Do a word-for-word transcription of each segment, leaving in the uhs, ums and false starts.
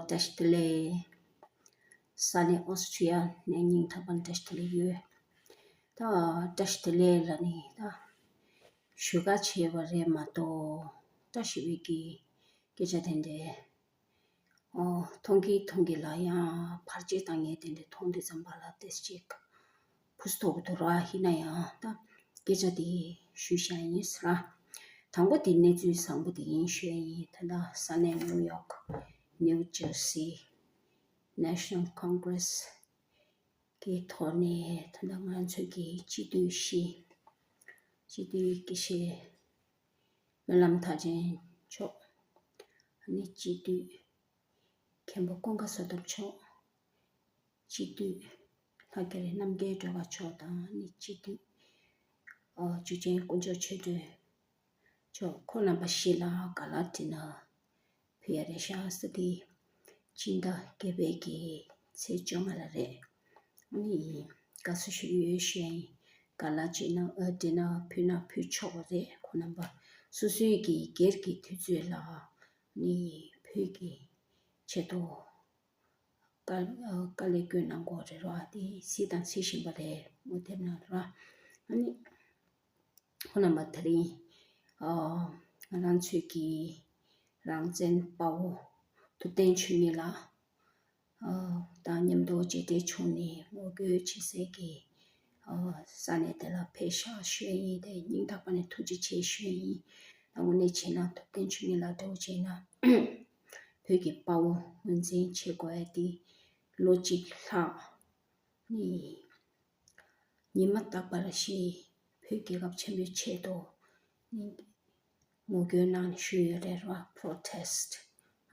བཀྲ་ཤིས་བདེ་ལེགས། ས་གནས་ཨོ་སི་ཁྲི་ཡ་ནས་སྙིང་ཐག་པ་ནས་བཀྲ་ཤིས་བདེ་ལེགས་ཡོད། ད་བཀྲ་ཤིས་བདེ་ལེགས་ལ་ནི་ད་ཞུ་ག་བྱས་པ་རེད་མ་གཏོགས། བཀྲ་ཤིས་པའི་གི་སྐད་ཆ་དེ་འདྲའི་ཨོ་མཐོང་གི་མཐོང་གི་ལ་ཡང་ཕར་ཅིག་བཏང་ངས་དེ་འདྲའི་མཐོང་དུས་ཙམ་པ་ལ་ཏེས་ཅིག་ཕུ་སུ་ཐོག་གི་དུ་ར་ཧི་ན་ཡང་ད་སྐད་ཆ་དེ་ཞུ་བྱ་ཡིན་ཟེར། དང་པོ་དེ་གནས་ཚུལ་བཟང་པོ་དེ་ཡིན་ཞུ་ཡ་ཡིན། ད་ལྟ་ས་གནས་ནིའུ་ཡོག་ནིའུ་ཇར་སི་National Congress གི་ཐོག་ནས་ད་ལྟ་ང་ཚོ་གི་སྤྱི་འཐུས་བཞི། སྤྱི་འཐུས་དགེ་བཤེས་སྨོན་ལམ་མཐར་ཕྱིན་མཆོག་ཨ་ནི་སྤྱི་འཐུས་མཁན་པོ་ཀུན་དགའ་བསོད་སྟོབས་མཆོག་སྤྱི་འཐུས་ལྷ་རྒྱ་རི་རྣམ་རྒྱལ་སྒྲོལ་དཀར་མཆོག་དང་ནི་སྤྱི་འཐུས་ཨ་འཇུ་ཆེན་དཀོན་མཆོག་ཆོས་སྒྲོན་མཆོག་ཁོང་རྣམ་པ་བཞི་ལ་དགའ་ལགས་འབྲི་ན་ཕུལ་ཡ་རེད་ཤག་ཟེར་ཏེ། སྤྱི་ཟླ་བརྒྱད་པའི་གི་ཚེས་བཅོ་ལྔ་ལ་རེད། ཨ་ནི་དགའ་བསུ་ཞུ་གི་ཡོད་ཞུ་ཡ་ཡིན། དགའ་ལགས་འབྲི་ན་ཨ་འབྲི་ན་ཕུལ་ན་ཕུལ་ཆོག་པ་རེད། ཁོང་རྣམ་པ་སོ་སོའི་གི་སྒེར་གྱི་དུས་ཚོད་ལ་ནི་བོད་ཀྱི་ཆེད་དུ་དཀའ་དཀའ་ལས་སྐྱོན་གནང་གོ་རེད་རོ། དེ་གཟིགས་དང་གཟིགས་བཞིན་པ་རེད། མུ་མཐུད་ནས་རོ། ཨ་ནི་ཁོང་རྣམ་པ་དེ་རིང་ཨ་ང་རང་ཚོའི་གི་རང་བཙན་དཔའ་བོ་ཐུབ་བསྟན་ཆོས་ཉིད་ལགས་ཨ་དང་མཉམ་དུ་མཇལ་འཕྲད་བྱུང་ནས་ངོ་རྒོལ་བྱེད་སའི་གི་ཨ་ས་གནས་དེ་ལ་ཕེབས་ཤག་ཞུ་ཡ་ཡིན། དེ་སྙིང་ཐག་པ་ནས་ཐུགས་རྗེ་ཆེ་ཞུ་ཡ་ཡིན། ད་དངོས་གནས་བྱས་ན་ཐུབ་བསྟན་ཆོས་ཉིད་ལགས་འདྲ་བོ་བྱས་ན་བོད་ཀྱི་དཔའ་བོ་ངོས་འཛིན་བྱེད་དགོས་ཡ་དེ་ལོ་གཅིག་ལྷག་ནི་ཉི་མ་རྟག་པར་ཞིག་བོད་རྒྱལ་ཁབ་ཆེན་པོའི་ཆེད་དུ་ནི་ངོ་རྒོལ་གནང་ནས་བཞུགས་ཡོད་རེད་ར། པྲོ་ཊེ་སི་ཊི།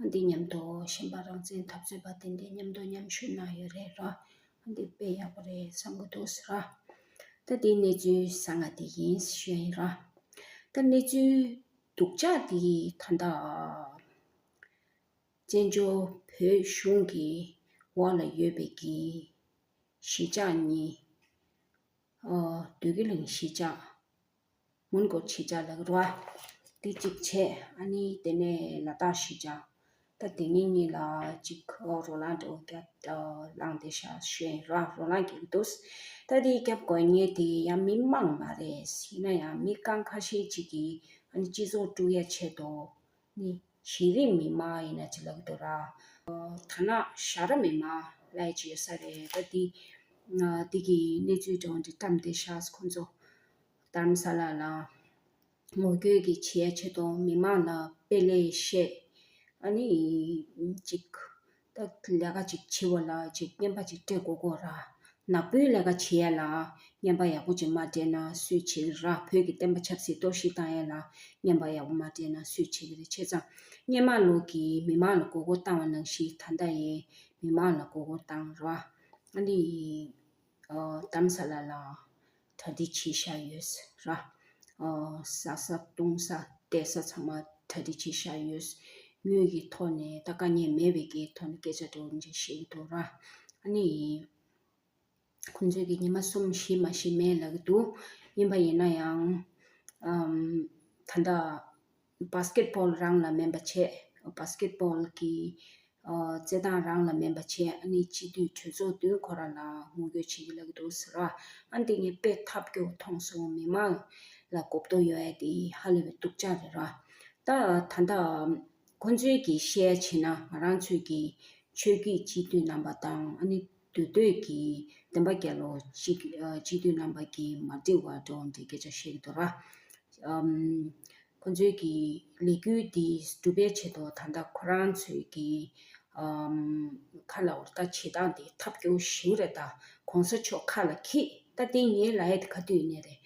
ཨ་འདི་མཉམ་དུ་གཞན་པ་རང་བཙན་འཐབ་རྩོད་པ་དེ་འདྲའི་མཉམ་དུ་མཉམ་ཞུགས་གནང་ཡོད་རེད་ར། ཨ་འདི་དཔེ་ཡག་པོ་རེད་བསམ་གི་འདུག་ཟེར་ར། ད་འདི་གནས་ཚུལ་བཟང་ང་དེ་ཡིན་ཞུ་ཡིན་ར། ད་གནས་ཚུལ་སྡུག་ཅག་དེ་ད་ལྟ་བཙན་བྱོལ་བོད་གཞུང་གི་འོག་ལ་ཡོད་པའི་གི་གཞིས་ཆགས་གཉིས། ཨ་བདུད་ཀྱི་གླིང་གཞིས་ཆགས། མོན་གྷོ་གཞིས་ཆགས་ལ་རོ། དེ་གཅིག་བྱས། ཨ་ནི་དེ་ནས་ལ་དྭགས་གཞིས་ཆགས། ད་དེ་གཉིས་གཉིས་ལ་གཅིག་ཨོ་རོ་ལངས་འདྲ་བོ་བརྒྱབ་ཨ་ལངས་བསྡད་ཤག་ཞུ་ཡིན་ར། རོ་ལངས་ཀྱི་འདུག་ད་དེ་བརྒྱབ་དགོས་ངེས་དེ་ཡང་མི་མང་མ་རེད། ཡིན་ན་ཡང་མི་རྐང་ཁ་ཤས་ཅིག་གིས་ཨ་ནི་སྤྱི་ཚོགས་དཀྲུག་ཡ་ཆེད་དུ་ནི་གཞི་རིམ་མི་མང་ཡིན་ན་ཅི་ལབ་འདུག་ར། ཨ་ཐ་ན་ཞྭ་ར་མི་མང་ལབ་ཡ་ཅིག་ཡོད་ས་རེད། ད་དེ་ཨ་དེ་གི་གནས་ཚུལ་འདྲ་བོ་འདི་བཀྲམ་བསྡད་ཤག་ཁོང་ཚོ་རྡ་རམ་ས་ལ་ལ། ངོ་རྒོལ་གྱི་བྱེད་ཡ་ཆེད་དུ་མི་མང་ལ་དཔེ་ལེགས་བཤད། ཨ་ནི་ཅིག་ད་ལས་ཀ་ཅིག་བྱེད་པ་ལ་ཅིག་རྔན་པ་ཅིག་སྤྲད་དགོས་ཀྱི་ཡོད་ར། ནག་པོའི་ལས་ཀ་བྱེད་ཡ་ལ་རྔན་པ་ཡག་པོ་ཅིག་མ་སྤྲད་ན་སུས་བྱེད་ཀྱི་ར། བོད་ཀྱི་བསྟན་པ་ཆབ་སྲིད་གཏོར་བཤིག་བཏང་ཡ་ལ་རྔན་པ་ཡག་པོ་མ་སྤྲད་ན་སུས་བྱེད་ཀྱི་རེད། བྱས་ཙང་སྔོན་མ་ལོག་གི་མི་མང་ལ་མགོ་སྐོར་བཏང་བ་ནང་བཞིན་ད་ལྟ་ཡང་མི་མང་ལ་མགོ་སྐོར་བཏང་ར། ཨ་ནི་ཨ་རྡ་རམ་ས་ལ་ལ་གྲ་སྒྲིག་བྱས་བཞག་ཡོད་ར། ཨ་ཟ་ས་བཏུང་ས་བལྟས་ས་ཚང་མ་གྲ་སྒྲིག་བྱས་བཞག་ཡོད། དངུལ་གྱི་ཐོག་ནས་ད་དཀའ་ངལ་མེད་པའི་གི་ཐོག་ནས་སྐད་ཆ་འདྲ་བོ་འདི་བཤད་ཀྱི་འདུག་ར། ཨ་ནི་ཁོང་ཚོས་ཀྱི་ཉི་མ་གསུམ་བཞི་མ་གཞི་མེད་ལབ་ཀྱི་འདུག་ཡིན་པ་ཡིན་ན་ཡང་ཨམ་ད་ལྟ་བྷ་སི་ཀེ་ཊི་བྷོལ་རང་ལ་མེད་པ་བྱས། བྷ་སི་ཀེ་ཊི་བྷོལ་གྱི་ཨ་རྩེད་ཐང་རང་ལ་མེད་པ་བྱས། ཨ་ནི་སྤྱི་འཐུས་གྲོས་ཚོགས་མདུན་ཁོ་རང་ལ་ངོ་རྒོལ་བྱེད་ཀྱི་ལབ་ཀྱི་འདུག་ཟེར་ར། ཨ་འདི་ངས་དཔེ་ཐབས་སྐྱོ་མཐོང་སོང་། མི་མང་ལ་གོ་རྟོགས་ཡོད་ཡ་དེ་ཧ་ལས་པའི་སྡུག་ཅག་རེད་ར། ད་ད་ལྟ་ཁོང་ཚོའི་གི་བཤད་ཡ་བྱས་ན་ང་རང་ཚོའི་གི་ཆོས་བརྒྱུད་སྤྱི་འཐུས་རྣམ་པ་དང་ཨ་ནི་མདོ་སྟོད་ཀྱི་བསྟན་པ་རྒྱལ་ལོ་སྤྱི་ཨ་སྤྱི་འཐུས་རྣམ་པ་གི་མ་འགྲིག་པ་འགྲོ་འདི་སྐད་ཆ་བཤད་ཀྱི་འདུག་ར། ཨམ་ཁོང་ཚོའི་གི་ལས་འགུལ་འདི་སྒྲུབ་པའི་ཆེད་དུ་ད་ལྟ་ཁོ་རང་ཚོའི་གི་ཨམ་ཁ་ལ་འོར་ད་བྱེད་སྟངས་འདི་ཐབས་སྐྱོ་ཞིག་རེད། ད་གོང་ས་མཆོག་ཁ་ལ་འཁྱེར། ད་དེ་ངས་ལབ་ཡ་དེ་ག་དུས་ཡིན་ནའི་རེད།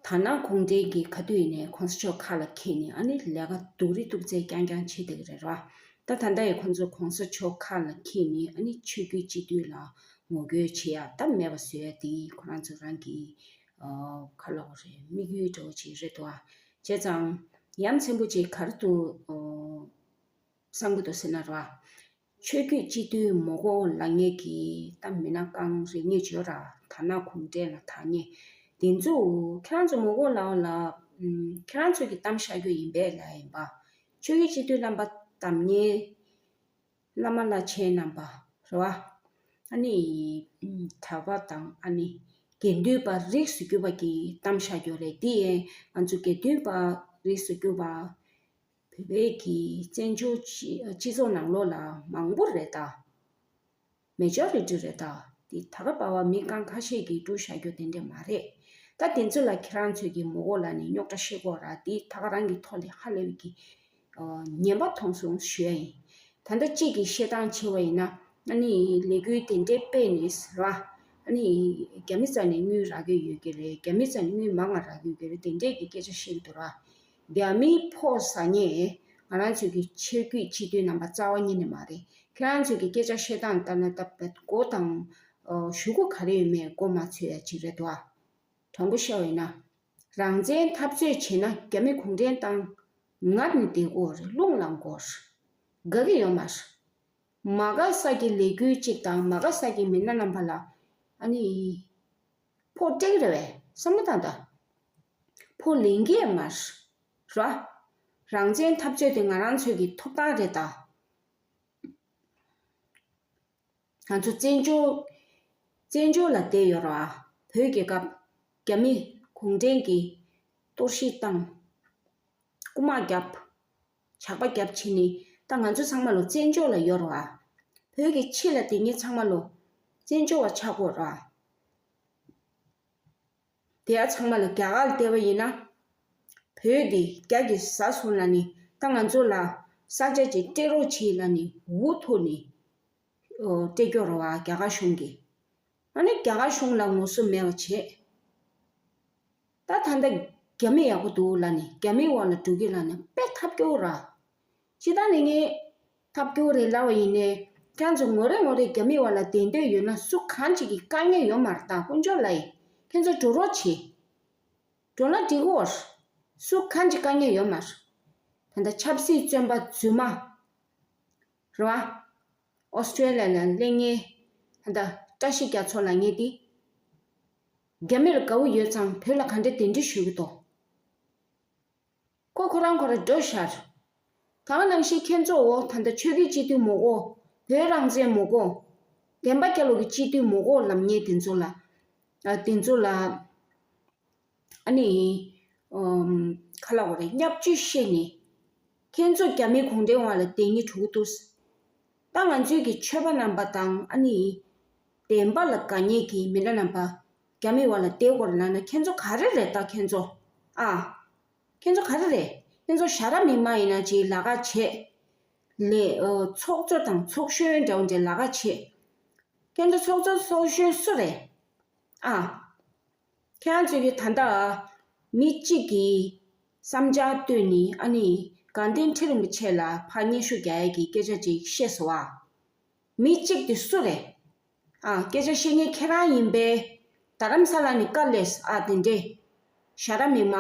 ད་ནང་གུང་ཁྲན་གྱིས་ག་དུས་ཡིན་ནའི་གོང་ས་མཆོག་ཁ་ལ་འཁྱེར་ནས་ཨ་ནི་ལས་ཀ་སྡུག་རུས་སྡུག་ཚད་རྐྱང་རྐྱང་བྱེད་བསྡད་ཀྱི་རེད་ར། ད་ད་ལྟ་ཡི་ཁོང་ཚོ་གོང་ས་མཆོག་ཁ་ལ་འཁྱེར་ནས་ཨ་ནི་ཆོས་བརྒྱུད་སྤྱི་འཐུས་ལ་ངོ་རྒོལ་བྱེད་ཡ་ད་མེད་པ་བཟོ་ཡ་དེ་ཁོ་རང་ཚོ་རང་གི་ཨ་ཁ་ལོག་རེད། དམིགས་ཡུལ་འདྲ་བོ་ཅིག་རེད་འདུག་ཨ། བྱས་ཙང་ཡ་མཚན་པོ་ཅིག་ག་རེ་འདུག་ཨ། བསམ་གྱི་འདུག་ཟེར་ན་ར། ཆོས་བརྒྱུད་སྤྱི་འཐུས་མི་དགོས་ལབ་མཁན་གྱི་ད་མི་སྣ་རྐང་རེ་གཉིས་ཡོད་ར། ད་ནང་གུང་ཁྲན་ལ་དག་མཁན་དེ་ཚོ་ཁྱེད་རང་ཚོ་མི་དགོས་ལབ་ལ། ཨམ་ཁྱེད་རང་ཚོ་གི་གཏམ་བཤད་རྒྱུ་ཡིན་པས་ལབ་ཡིན་པ། ཆོས་བརྒྱུད་སྤྱི་འཐུས་རྣམ་པ་གདམ་མཁན་ བླ་མ་བླ་ཆེན་རྣམ་པ་རེད་བ། ཨ་ནི་གྲྭ་པ་དང་ཨ་ནི་དགེ་འདུན་པ་རིགས་སུ་གྱུར་པ་གིས་གཏམ་བཞག་རྒྱུ་རེད། དེ་ཡང་ང་ཚོ་དགེ་འདུན་པ་རིགས་སུ་གྱུར་པ་བོད་པའི་གི་བཙན་བྱོལ་སྤྱི་སྤྱི་ཚོགས་ནང་ལོགས་ལ་མང་པོ་རེད་ད། མེ་ཇོ་རི་ཊི་རེད་ད། དེ་ད་ག་པ་བ་མི་རྐང་ཁ་ཤས་ཀྱིས་དཀྲུག་བཞག་རྒྱུ་དེ་འདྲས་མ་རེད། ད་དེ་ཚོ་ལ་ཁྱེད་རང་ཚོས་ཀྱི་མི་གོ་ལ་ནི་རྙོག་དྲ་ཤེས་དགོས་ར། དེ་ད་ག་རང་གི་ཐོག་ལས་ཧ་ལས་པའི་གི་ཨ་ཉན་པ་མཐོང་སོང་ཞུ་ཡ་ཡིན། ད་ལྟ་གཅིག་གིས་བཤད་སྟངས་བྱས་པ་ཡིན་ན། ཨ་ནི་ལས་འགུལ་དེ་འདྲས་སྤེལ་ནས་ར། ཨ་ནི་རྒྱ་མི་རྩ་ནས་དངུལ་རག་གི་ཡོད་ཀྱི་རེད། རྒྱ་མི་རྩ་ནས་དངུལ་མང་ང་རག་གི་ཡོད་ཀྱི་རེད། དེ་འདྲས་ཀྱི་སྐད་ཆ་བཤད་འདུག་ར། རྒྱ་མིའི་ཕོགས་ཟ་མཁན་ང་རང་ཚོའི་གི་ཆོས་བརྒྱུད་སྤྱི་འཐུས་རྣམ་པ་རྩ་བ་ཉིད་ནས་མ་རེད། ཁྱེད་རང་ཚོའི་གི་སྐད་ཆ་བཤད་སྟངས་ལྟར་ན་ད་མགོ་དང་ཨ་གཞུག་གུ་ག་རེ་ཡོད་མེད་མགོ་མ་ཚོས་ཡ་ཅིག་རེད་དོ། དྲང་པོ་བཤད་པ་ཡིན་ན། རང་བཙན་འཐབ་རྩོད་བྱེད་ན་རྒྱ་མི་གུང་ཁྲན་ཏང་ངར་ནས་བསྡད་དགོས་རེད། རླུང་ལངས་དགོས་རེད། དགའ་གི་ཡོད་མ་རེད། མ་དགའ་ས་ཀྱི་ལས་འགུལ་གཅིག་དང་མ་དགའ་ས་ཀྱི་མི་སྣ་རྣམ་པ་ལ་ཨ་ནི་ཕོགས་སྤྲད་ཀྱི་རེད་པས། བསམ་བློ་བཏང་དང་། ཕོགས་ལེན་གྱི་ཡོད་མ་རེད། རང་བཙན་འཐབ་རྩོད་དེ་ང་རང་ཚོའི་གི་ཐོབ་ཐང་རེད་ད། ང་ཚོ་བཙན་བྱོལ་བཙན་བྱོལ་ལ་བསྡད་ཡོད་རེད་བ། བོད་རྒྱལ་ཁབ་རྒྱ་མི་གུང་ཁྲན་གྱིས་གཏོར་བཤིག་བཏང་། རྐུ་མ་བརྒྱབ། ཇག་པ་བརྒྱབ་བྱས་ནས་ད་ང་ཚོ་ཚང་མ་ལོ་བཙན་བྱོལ་ལ་ཡོད་རེད་བ། བོད་ཀྱི་ཕྱི་ལ་བསྡད་མཁན་ཚང་མ་ལོ་བཙན་བྱོལ་བ་ཆགས་དགོས་རེད་བ། དེ་ཡང་ཚང་མ་ལ་རྒྱ་གར་ལ་བལྟས་པ་ཡིན་ན། བོད་འདི་རྒྱ་གིས་ཟ་སོང་ལབ་ནས་ད་ང་ཚོ་ལ་ས་ཆ་ཅིག་སྤྲད་རོགས་བྱེད་ལབ་ནས་འུ་ཐུག་ནས་ཨོ་སྤྲད་སྐྱོར་རོ་བ་རྒྱ་གར་གཞུང་གིས། ཨ་ནི་རྒྱ་གར་གཞུང་ལ་ངོ་སོ་མེད་པ་བྱས། ད་ད་ལྟ་རྒྱ་མི་ཡག་པོ་འདུག་ལབ་ནས་རྒྱ་མིའི་འོག་ལ་འགྲོ་གི་ལབ་ནས་དཔེ་ཐབས་སྐྱོ་ར། སྤྱིར་བཏང་ནས་ངས་ཐབས་སྐྱོ་རེད་ལབ་པ་ཡིན་ནའི། ཁྱེད་ཚོ་ངོ་རེ་ངོ་རེ་རྒྱ་མིའི་འོག་ལ་བསྡད་འདོད་ཡོད་ན་སུ་གང་ཅིག་གིས་དཀའ་ངལ་ཡོད་མ་རེད། ད་དཀོན་མཆོག་ལ་ཡིན། ཁྱེད་ཚོ་འགྲོ་རོགས་བྱེད། འགྲོ་ན་འགྲིག་གོ། སུ་གང་ཅིག་དཀའ་ངལ་ཡོད་མ་རེད། ད་ལྟ་ཆབ་སྲིད་བཙོན་པ་རྫུན་མ་རེད་བ། ཨོ་སི་ཀྲེ་ལི་ཡ་ལ་སླེབས་མཁན་ད་ལྟ་བཀྲ་ཤིས་རྒྱ་མཚོ་ལབ་མཁན་དེ། རྒྱ་མིར་དགའ་བོ་ཡོད་ཙང་བོད་ལ་ག་འདྲ་གདན་འདྲེན་ཞུ་གི་འདུག་ཁོ་ཁོ་རང་ཁོ་རང་འགྲོ་ཤར། གང་ནང་བཞིན་ཁྱེད་ཚོ་འོ་ད་ལྟ་ཆོས་བརྒྱུད་སྤྱི་འཐུས་མོ་གོ། བོད་རང་བཙན་མོ་གོ། བདེན་པ་རྒྱལ་ལོ་གི་སྤྱི་འཐུས་མོ་གོ་ལབ་མཁན་དེ་ཚོ་ལ། ཨ་དེ་ཚོ་ལ། ཨ་ནི། ཨམ། ག་ལ་བ་རེད། བརྙས་བཅོས་བཤད་ནས། ཁྱེད་ཚོ་རྒྱ་མི་གུང་ཁྲན་དབང་ལ་དེ་ཉིད་གྲུ་གུ་ཏུ། ད་ང་ཚོའི་གི་ཆོས་པ་རྣམ་པ་དང་ཨ་ནི། བདེན་པ་ལ་དགའ་མཁན་གྱི་མི་སྣ་རྣམ་པ་རྒྱ་མི་བ་ལ་དེ་སྐོར་ལ་ན་ཁྱེད་ཚོ་ག་རེ་རེད་ད་ཁྱེད་ཚོ། ཨ། ཁྱེད་ཚོ་ག་རེ་རེད། ཁྱེད་ཚོ་ཞྭ་ར་མི་མ་ཡིན་ན་ཅིག་ལ་ཁ་བྱེད། ལས་ཨོ་ཚོགས་གཙོ་དང་ཚོགས་གཞོན་འདྲ་བོ་འདྲ་ལ་ཁ་བྱེད། ཁྱེད་ཚོ་ཚོགས་གཙོ་ཚོགས་གཞོན་སུ་རེད། ཨ། ཁྱེད་རང་ཚོས་ཀྱི་ད་ལྟ་མི་གཅིག་གིས་བསམ་འཆར་བཏོན་ནས་ཨ་ནི་དགའ་ལྡན་ཁྲི་རིན་པོ་ཆེ་ལ་ཕར་སྙན་ཞུ་རྒྱག་ཡས་ཀྱི་སྐད་ཆ་ཅིག་བཤད་སོང་བ། མི་གཅིག་དེ་སུ་རེད། ཨ་སྐད་ཆ་བཤད་མཁན་ཁྱེད་རང་ཡིན་པས། རྡ་རམ་ས་ལ་ནས་དཀའ་ལས་ཨ་དེ་འདྲས། ཞྭ་ར་མི་མ།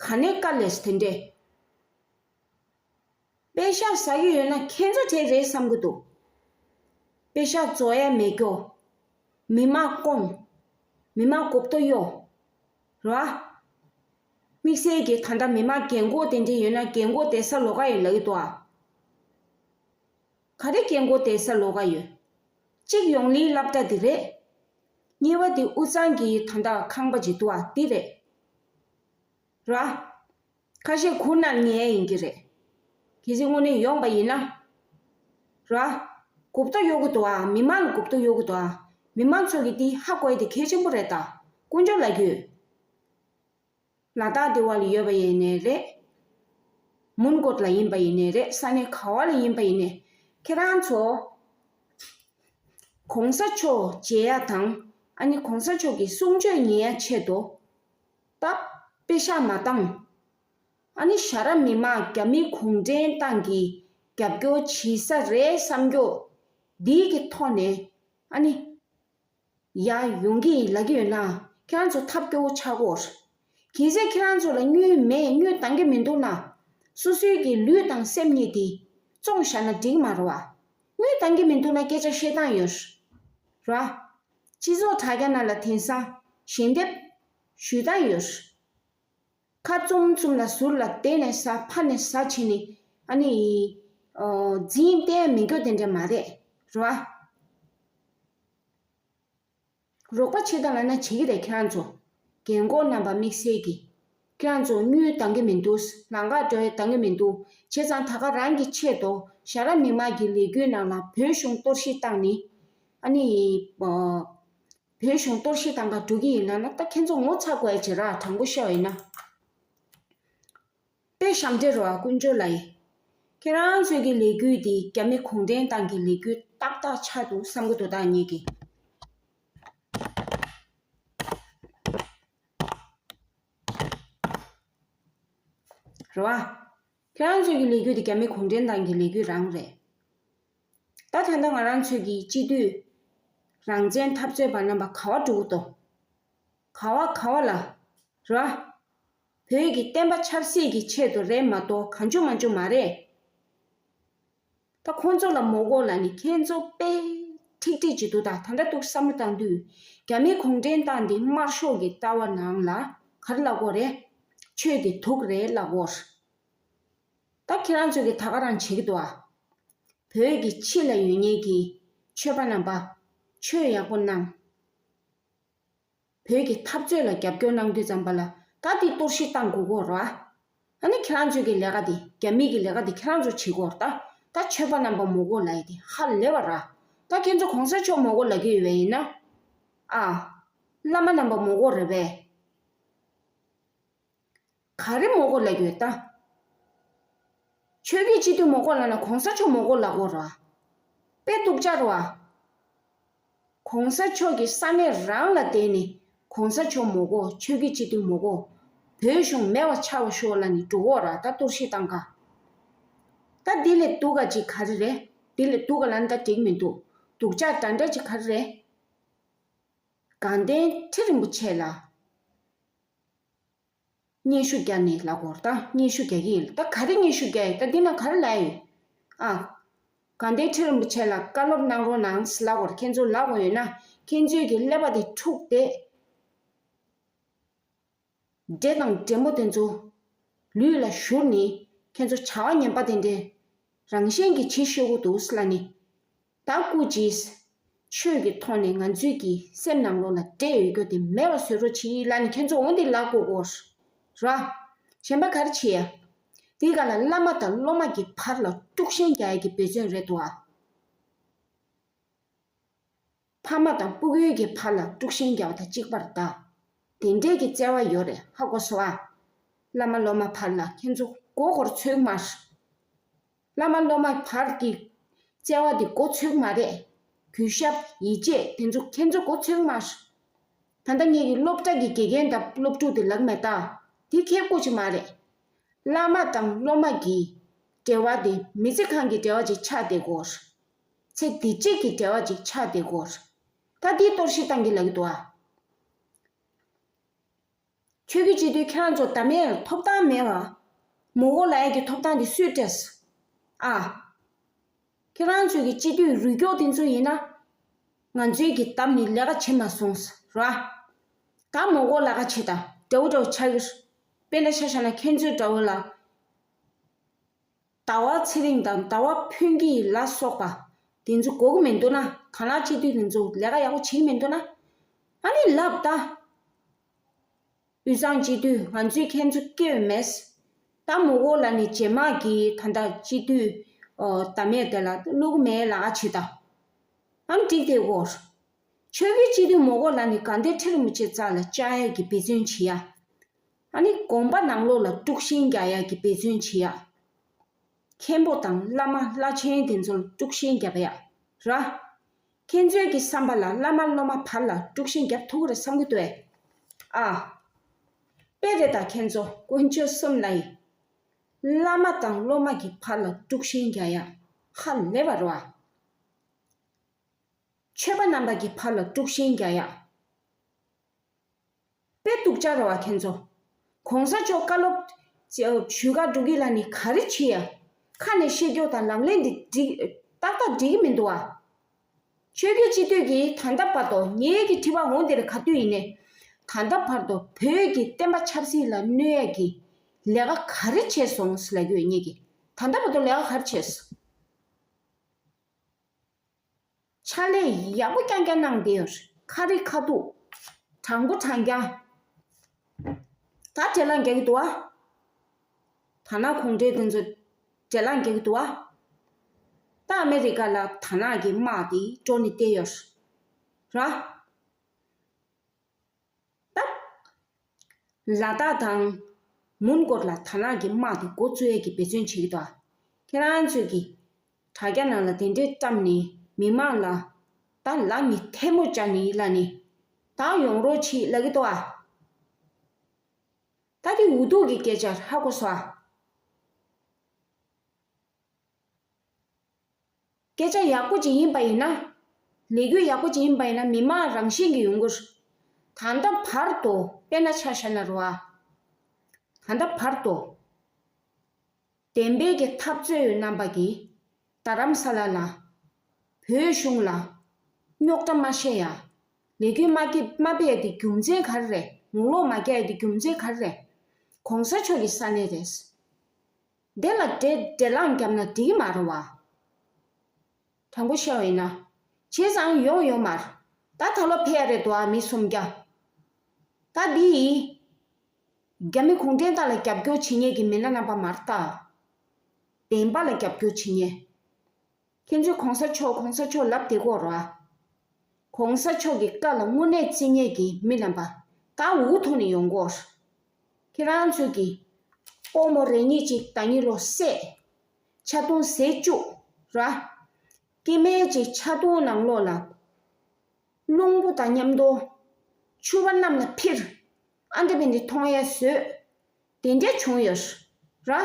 ག་ནས་དཀའ་ལས་དེ་འདྲས། པེ་ཤག་ཟ་གི་ཡོད་ན་ཁྱེད་ཚོ་གྲས་རེད་བསམ་གི་འདུག་པེ་ཤག་རྫོགས་ཡ་མེད་ཀྱོ། མི་མང་སྐོང་། མི་མང་གོབ་ཏོ་གཡོ། ར། དམིགས་བསལ་གྱི་ད་ལྟ་མི་མང་རྒན་གོག་དེ་འདྲས་ཡོད་ན་རྒན་གོག་བསྡད་ས་ལོགས་ཀ་ཡོད་ལབ་ཀྱི་འདུག་ཨ། ག་རེ་རྒན་གོག་བསྡད་ས་ལོགས་ཀ་ཡོད། གཅིག་ཡོང་ལིའི་སློབ་གྲྭ་དེ་རེད། གཉིས་པ་དེ་དབུས་གཙང་གི་ད་ལྟ་ཁང་པ་ཅིག་འདུག་ཨ་དེ་རེད། ར། ཁ་ཤས་གུར་ནང་ཉལ་ཡིན་གྱི་རེད། གལ་སྲིད་དངོས་གནས་ཡོང་པ་ཡིན་ན། ར། གོབ་ཏོ་གཡོ་གི་འདུག་ཨ། མི་མང་ལ་གོབ་ཏོ་གཡོ་གི་འདུག་ཨ། མི་མང་ཚོ་གིས་འདི་ཧ་གོ་ཡ་དེ་གལ་ཆེན་པོ་རེད་ད། དཀོན་མཆོག་ལབ་རྒྱུ། ལ་དྭགས་དེ་བ་ལ་ཡོད་པ་ཡིན་ནའི་རེད། མོན་གྷོ་ལ་ཡིན་པ་ཡིན་ནའི་རེད། ས་གནས་ག་བ་ལ་ཡིན་པ་ཡིན་ནའི། ཁྱེད་རང་ཚོ། གོང་ས་མཆོག་མཇལ་ཡ་དང་། ཨ་ནི་གོང་ས་མཆོག་གི་གསུང་ཆོས་ཉན་ཡ་ཆེད་དུ། ད་པེ་ཤག་མ་བཏང་། ཨ་ནི་ཞྭ་ར་མི་མང་རྒྱ་མི་གུང་ཁྲན་ཏང་གི་རྒྱབ་སྐྱོར་བྱེད་ས་རེད་བསམ་རྒྱུ། འདིའི་གི་ཐོག་ནས་ཨ་ནི་ཡར་ཡོང་གི་ཡིན་ལབ་ཀྱི་ཡོད་ན་ཁྱེད་རང་ཚོ་ཐབས་སྐྱོ་བོ་ཆགས་ཀྱི་ཡོད་རེད། གལ་སྲིད་ཁྱེད་རང་ཚོ་ལ་དངུལ་མེད། དངུལ་འདང་གི་མི་འདུག་ན། སོ་སོའི་གི་ལུས་དང་སེམས་གཉིས་དེ་བཙོང་བཞག་ན་འགྲིག་མ་རེད་བ། དངུལ་འདང་གི་མི་འདུག་ན་སྐད་ཆ་བཤད་སྟངས་ཡོད་རེད་བ། སྤྱི་ཚོགས་དྲ་རྒྱ་ནང་ལ་དེང་སང་ཞལ་འདེབས་ཞུ་སྟངས་ཡོད་རེད། ཁ་བཙུམ་བཙུམ་ལ་ཟུར་ལ་བསྡད་ནས་ཟ། ཕར་ནས་ཟ་བྱས་ནས་ཨ་ནི། འཛིན་བསྟེན་མི་འགྱོ་དེ་འདྲ་མ་རེད། རེད་བ། རོགས་པ་བྱེད་དང་ལབ་ན་བྱེད་ཀྱི་རེད་ཁྱེད་རང་ཚོ། རྒན་གོག་རྣམ་པ་དམིགས་བསལ་གྱིས། ཁྱེད་རང་ཚོ་དངུལ་འདང་གི་མི་འདུག་ལམ་ཁ་འགྲོ་ཡ་འདང་གི་མི་འདུག་བྱས་ཙང་ད་ག་རང་གི་ཆེད་དུ་ཞྭ་ར་མི་མང་གི་ལས་འགུལ་ནང་ལ་བོད་གཞུང་གཏོར་བཤིག་བཏང་ནི། ཨ་ནི། བོད་གཞུང་གཏོར་བཤིག་བཏང་ག་འགྲོ་གི་ཡིན་ལབ་ན་ད་ཁྱེད་ཚོ་ངོ་ཚ་དགོས་ཡ་བྱེད་ར་དྲང་པོ་བཤད་པ་ཡིན་ན། དཔེ་ཞབས་འདྲེན་རོ་ཨ་དཀོན་མཆོག་ལ་ཡིན། ཁྱེད་རང་ཚོའི་གི་ལས་འགུལ་འདི་རྒྱ་མི་གུང་ཁྲན་ཏང་གི་ལས་འགུལ་ཏག་ཏག་ཆགས་འདུག་བསམ་གི་འདུག་ད་ངེད་ཀྱི། རེད་བ། ཁྱེད་རང་ཚོའི་གི་ལས་འགུལ་འདི་རྒྱ་མི་གུང་ཁྲན་ཏང་གི་ལས་འགུལ་རང་རེད། ད་ད་ལྟ་ང་རང་ཚོའི་གི་སྤྱི་འཐུས་རང་བཙན་འཐབ་རྩོད་པ་རྣམ་པ་ག་བ་འགྲོ་གི་འདུག་ག་བ་ག་བ་ལ། ར། བོད་ཀྱི་བསྟན་པ་ཆབ་སྲིད་ཀྱི་ཆེད་དུ་རེད་མ་གཏོགས་གང་བྱུང་མང་བྱུང་མ་རེད། ད་ཁོང་ཚོ་ལ་མོ་གོ་ལ་ནི་ཁྱེད་ཚོ་དཔེ་ཁྲིག་ཁྲིག་ཅིག་འདུག་ད་ད་ལྟ་འདུག་བསམ་བློ་བཏང་དུས་རྒྱ་མི་གུང་ཁྲན་ཏང་འདི་དམར་ཤོག་གི་ལྟ་བ་ནང་ལ་ག་རེ་ལབ་དགོས་རེད། ཆོས་ཀྱི་དུག་རེད་ལབ་དགོས། ད་ཁྱེད་རང་ཚོ་གི་ད་ག་རང་བྱེད་ཀྱི་འདུག་ཨ། བོད་ཀྱི་ཕྱི་ལ་ཡོད་མཁན་གྱི་ཆོས་པ་རྣམ་པ་ཆོས་ཡག་པོ་གནང་། བོད་ཀྱི་འཐབ་རྩོད་ལ་རྒྱབ་སྐྱོར་གནང་དུས་ཙམ་པ་ལ་ད་འདི་གཏོར་བཤིག་བཏང་དགོས་ཀྱི་ཡོད་རེད་བ། ཨ་ནི་ཁྱེད་རང་ཚོའི་གི་ལས་ཀ་འདི་རྒྱ་མི་གི་ལས་ཀ་འདི་ཁྱེད་རང་ཚོ་བྱེད་ཀྱི་ཡོད་རེད་ད། ད་ཆོས་པ་རྣམ་པ་མོ་གོ་ལབ་ཡ་འདི་ཧ་ལས་པ་རེད། ད་ཁྱེད་ཚོ་གོང་ས་མཆོག་མོ་གོ་ལབ་ཀྱི་ཡོད་པ་ཡིན་ན། ཨ། བླ་མ་རྣམ་པ་མོ་གོ་རེད་པས། ག་རེ་མོ་གོ་ལབ་ཀྱི་ཡོད་ད། ཆོས་བརྒྱུད་སྤྱི་འཐུས་མོ་གོ་ལབ་ན་གོང་ས་མཆོག་མོ་གོ་ལབ་དགོས་རེད་བ། དཔེ་སྡུག་ཅག་རེད་བ། གོང་ས་མཆོག་གི་ས་གནས་རང་ལ་བསྡད་ནས་གོང་ས་མཆོག་མོ་གོ་ཆོས་བརྒྱུད་སྤྱི་འཐུས་མོ་གོ་བོད་གཞུང་མེད་པ་ཆགས་པ་ཤོག་ལབ་ནས་འགྲོ་གི་ཡོད་རེད་ད་གཏོར་བཤིག་བཏང་ག་ད་འདི་ལས་སྡུག་ག་ཅིག་ག་རེ་རེད། འདི་ལས་སྡུག་ག་ལབ་ན་ད་འགྲིག་མི་འདུག་སྡུག་ཅག་འདྲ་འདྲ་ཅིག་ག་རེ་རེད། དགའ་ལྡན་ཁྲི་རིན་པོ་ཆེ་ལ། སྙན་ཞུ་རྒྱག་ནས་ལབ་དགོས་རེད་ད། སྙན་ཞུ་རྒྱག་གི་ཡིན་ད། ག་རེ་སྙན་ཞུ་རྒྱག་ཡིན་ད། འདི་ན་ག་རེ་ལབ་ཡོད་ཨ། དགའ་ལྡན་ཁྲི་རིན་པོ་ཆེ་ལ་བཀའ་སློབ་གནང་རོགས་གནང་ལབ་དགོས་རེད། ཁྱེད་ཚོ་ལབ་དགོས་ཡོད་ན་ཁྱེད་ཚོའི་གི་ཀླད་པ་དེ་འཁྲུགས་ཏེ། འདྲེ་དང་འདྲེ་མོ་དེ་ཚོ་ལུས་ལ་བཞུར་ནས་ཁྱེད་ཚོ་བྱ་བ་ངན་པ་དེ་འདྲའི་རང་བཞིན་གྱིས་བྱེད་ཤེས་ཀྱི་འདུག་ལབ་ནས། ད་སྐུ་མཁྱེན། ཆོས་ཀྱི་ཐོག་ནས་ང་ཚོའི་གི་སེམས་ནང་ལོགས་ལ་འདྲེ་ཡོད་རྒྱུ་དེ་མེད་པ་བཟོ་རོགས་གྱིས་ལབ་ནས་ཁྱེད་ཚོ་འོ་འདི་ལབ་དགོས་ཀྱི་རེད། གཞན་པ་ག་རེ་བྱེད་ཡ། དེའི་སྒང་ལ་བླ་མ་དང་སློབ་མ་གི་བར་ལ་དཀྲུག་ཤིང་རྒྱག་ཡ་གི་འབད་བརྩོན་རེད་འདུག་ཨ། ཕ་མ་དང་སྤུ་གུའི་གི་བར་ལ་དཀྲུག་ཤིང་རྒྱག་པ་དང་གཅིག་པ་རེད་ད། དེ་འདྲས་ཀྱི་བརྩེ་བ་ཡོད་རེད་ཧ་གོ་སོང་ཨ། བླ་མ་སློབ་མ་བར་ལ་ཁྱེད་ཚོ་མགོ་སྐོར་ཚོད་མ་རེད། བླ་མ་སློབ་མ་བར་གྱི་བརྩེ་བ་དེ་མགོ་ཚོད་མ་རེད། གུས་ཞབས་ཡིད་ཆེས་དེ་ཚོ་ཁྱེད་ཚོ་མགོ་ཚོད་མ་རེད། ད་ལྟ་ངེད་ཀྱི་སློབ་གྲྭ་གི་དགེ་རྒན་དང་སློབ་ཕྲུག་དེ་ལབ་མེད་ད། དེ་ཁྱེད་སྐུ་ཅིག་མ་རེད། བླ་མ་དང་སློབ་མ་གི་འབྲེལ་བ་དེ་མི་ཚེ་གང་གི་འབྲེལ་བ་ཅིག་ཆགས་བསྡད་ཀྱི་ཡོད་རེད། ཚེ་འདི་གཅིག་གི་འབྲེལ་བ་ཅིག་ཆགས་བསྡད་ཀྱི་ཡོད་རེད། ད་དེ་གཏོར་བཤིག་བཏང་གི་ལབ་ཀྱི་འདུག་ཨ། ཆོས་བརྒྱུད་སྤྱི་འཐུས་ཁྱེད་རང་ཚོ་ད་མེད་ཐོབ་ཐང་མེད་བ། མོ་གོ་ལབ་ཡ་གི་ཐོབ་ཐང་དེ་སུས་སྤྲད་སོང་ཨ། ཁྱེད་རང་ཚོའི་གི་སྤྱི་འཐུས་རུས་སྐྱོག་དེ་ཚོ་ཡིན་ན། ང་ཚོའི་གི་འདམ་ནས་ལས་ཀ་བྱེད་མ་སོང་ཟེར་ར། ད་མོ་གོ་ལབ་ཀ་བྱེད་ད་འདྲ་བོ་འདྲ་བོ་ཆགས་ཀྱི་རེད། དཔེར་ན་ཆ་བཞག་ན་ཁྱེད་ཚོའི་འདྲ་བོ་ལ། ཟླ་བ་ཚེ་རིང་དང་ཟླ་བ་ཕུན་སྐྱིད་ལ་སོགས་པ་དེ་ཚོ་དགོས་ཀྱི་མི་འདུག་ན། དར་ནག་སྤྱི་འཐུས་དེ་ཚོ་ལས་ཀ་ཡག་པོ་བྱེད་ཀྱི་མི་འདུག་ན། ཨ་ནི་ལབ་ད། དབུས་གཙང་སྤྱི་འཐུས་ང་ཚོས་ཁྱེད་ཚོ་སྐྱོན་མེད། ད་མོ་གོ་ལ་ནི་རྗེས་མ་གི་ད་ལྟ་སྤྱི་འཐུས་ཨོ་ད་མེད་དེ་ལ་བླུག་མེད་ལ་ཨ་བྱེད་ད། ཨ་ནི་འགྲིག་དེ་གོ། ཆོས་བརྒྱུད་སྤྱི་འཐུས་མོ་གོ་ལ་ནི་དགའ་ལྡན་ཁྲི་རིན་པོ་ཆེ་རྩ་ལ་བཅག་ཡ་གི་འབད་བརྩོན་བྱེད་ཡ། ཨ་ནི་དགོན་པ་ནང་ལོགས་ལ་དཀྲུག་ཤིང་རྒྱག་ཡ་གི་འབད་བརྩོན་བྱེད་ཡ། མཁན་པོ་དང་བླ་མ་བླ་ཆེན་དེ་ཚོར་དཀྲུག་ཤིང་རྒྱབ་ཡ། ར། ཁྱེད་ཚོའི་གི་བསམ་པ་ལ་བླ་མ་སློབ་མ་བར་ལ་དཀྲུག་ཤིང་རྒྱབ་ཐུབ་ཀྱི་རེད་བསམ་གྱི་འདུག་ཨེ། ཨ། དཔེ་རེད་ད་ཁྱེད་ཚོ་དཀོན་མཆོག་གསུམ་ལ་ཡིན། བླ་མ་དང་སློབ་མ་གི་བར་ལ་དཀྲུག་ཤིང་རྒྱག་ཡ། ཧ་ལས་པ་རེད་བ། ཆོས་པ་རྣམ་པ་གི་བར་ལ་དཀྲུག་ཤིང་རྒྱག་ཡ། དཔེ་སྡུག་ཅག་རེད་བ་ཁྱེད་ཚོ། གོང་ས་མཆོག་བཀའ་སློབ་ཞུ་ག་འགྲོ་གི་ལ་ནི་ག་རེ་བྱེད་ཡ། ཁ་ནས་བཤད་རྒྱུ་དང་ལག་ལེན་འདི་འགྲིག་ཏག་ཏག་འགྲིག་གི་མི་འདུག་བ། ཆོས་བརྒྱུད་སྤྱི་འཐུས་ཀྱིས་ད་ལྟ་བར་དུ་ངེད་ཀྱི་དྲི་བ་འོང་དེར་ག་དུས་ཡིན་ནའི། ད་ལྟ་བར་དུ་བོད་ཀྱི་བསྟན་པ་ཆབ་སྲིད་ལ་གནོད་ཡ་གི་ལས་ཀ་ག་རེ་བྱས་སོང་ཟེར་ལབ་རྒྱུ་ཡིན་ངེད་ཀྱིས། ད་ལྟ་བར་དུ་ལས་ཀ་ག་རེ་བྱས་སོང་། ཕྱག་ལས་ཡག་པོ་རྐྱང་རྐྱང་གནང་བསྡད་ཡོད་རེད། ཁ་རི་ཁ་ཐུག་དྲང་པོ་དྲང་རྐྱང་། ད་འབྲེལ་ལམ་རྒྱག་གི་འདུག་བ། དར་ནག་གུང་ཁྲན་དེ་ཚོ་འབྲེལ་ལམ་རྒྱག་གི་འདུག་བ། ད་ཨ་མེ་རི་ཀ་ལ་དར་ནག་གི་དམག་དེ་འགྲོ་ནས་བསྡད་ཡོད་རེད། ད་ལ་དྭགས་དང་མོན་གྷོ་ལ་དར་ནག་གི་དམག་དེ་འགོ་བཙུགས་ཡས་ཀྱི་འབད་བརྩོན་བྱེད་ཀྱི་འདུག་ཁྱེད་རང་ཚོས་ཀྱི་དྲ་རྒྱ་ནང་ལ་དེ་འདྲའི་བཀྲམ་ནས་མི་མང་ལ་ད་ལ་མི་ཐལ་མོ་སྦྱར་ནས་ལ་ནི་ད་ཡོང་རོགས་བྱེད་ལབ་ཀྱི་འདུག་ཨ། ད་དེ་འུ་ཐུག་གི་སྐད་ཆ་ཧ་གོ་སོང་ཨ། སྐད་ཆ་ཡག་པོ་ཅིག་ཡིན་པ་ཡིན་ན། ལས་འགུལ་ཡག་པོ་ཅིག་ཡིན་པ་ཡིན་ན་མི་མང་རང་བཞིན་གྱིས་ཡོང་གི་རེད། ད་ལྟ་བར་དུ་དཔེར་ན་ཆ་བཞག་ན་རེད་བ། ད་ལྟ་བར་དུ་བདེན་པའི་གི་འཐབ་རྩོད་རྣམ་པ་གིས་རྡ་རམ་ས་ལ་ལ་བོད་གཞུང་ལ་རྙོག་དྲ་མ་བཤད་ཡ། ལས་འགུལ་མ་སྤེལ་མ་སྤེལ་ཡ་དེ་རྒྱུ་མཚན་ག་རེ་རེད། ངོ་ལོག་མ་རྒྱག་ཡ་དེ་རྒྱུ་མཚན་ག་རེ་རེད། གོང་ས་མཆོག་གི་ས་གནས་རེད། དེ་ལ་འབྲེལ་འབྲེལ་ལམ་བརྒྱབ་ན་འགྲིག་གི་མ་རེད་བ། དྲང་པོ་བཤད་པ་ཡིན་ན། བྱས་ཙང་ཡོང་ཡོང་མར། ད་ད་ལོ་ཕེབས་ཡ་རེད་འདུག་ཨ་མི་སུམ་བརྒྱ། ད་འདི་ཡིས། རྒྱ་མི་གུང་ཁྲན་ཏང་ལ་རྒྱབ་སྐྱོར་བྱེད་མཁན་གྱི་མི་སྣ་རྣམ་པ་མ་རེད་ད། བདེན་པ་ལ་རྒྱབ་སྐྱོར་བྱེད་མཁན། ཁྱེད་ཚོས་གོང་ས་མཆོག་གོང་ས་མཆོག་ལབ་བསྡད་ཀྱི་ཡོད་རེད་བ། གོང་ས་མཆོག་གི་བཀའ་ལ་དངོས་གནས་བརྩི་མཁན་གྱི་མི་རྣམ་པ་ད་འུ་ཐུག་ནས་ཡོང་གི་ཡོད་རེད། ཁྱེད་རང་ཚོས་ཀྱི་སྤོ་རྨོ་རེ་གཉིས་ཅིག་ཟླ་ཉིན་ལོ་བསད། ཆ་རྡུང་བཟས་བཅུག་ར། སྐྱེ་དམན་ཅིག་ཆ་རྡུང་ནང་ལོགས་ལ་རླུང་བུ་དང་མཉམ་དུ་ཕྱུ་པ་གནམ་ལ་འཕུར། ཨ་འདྲ་བའི་འདི་མཐོང་ཡ་བཟོས། དེ་འདྲ་བྱུང་ཡོད་ར།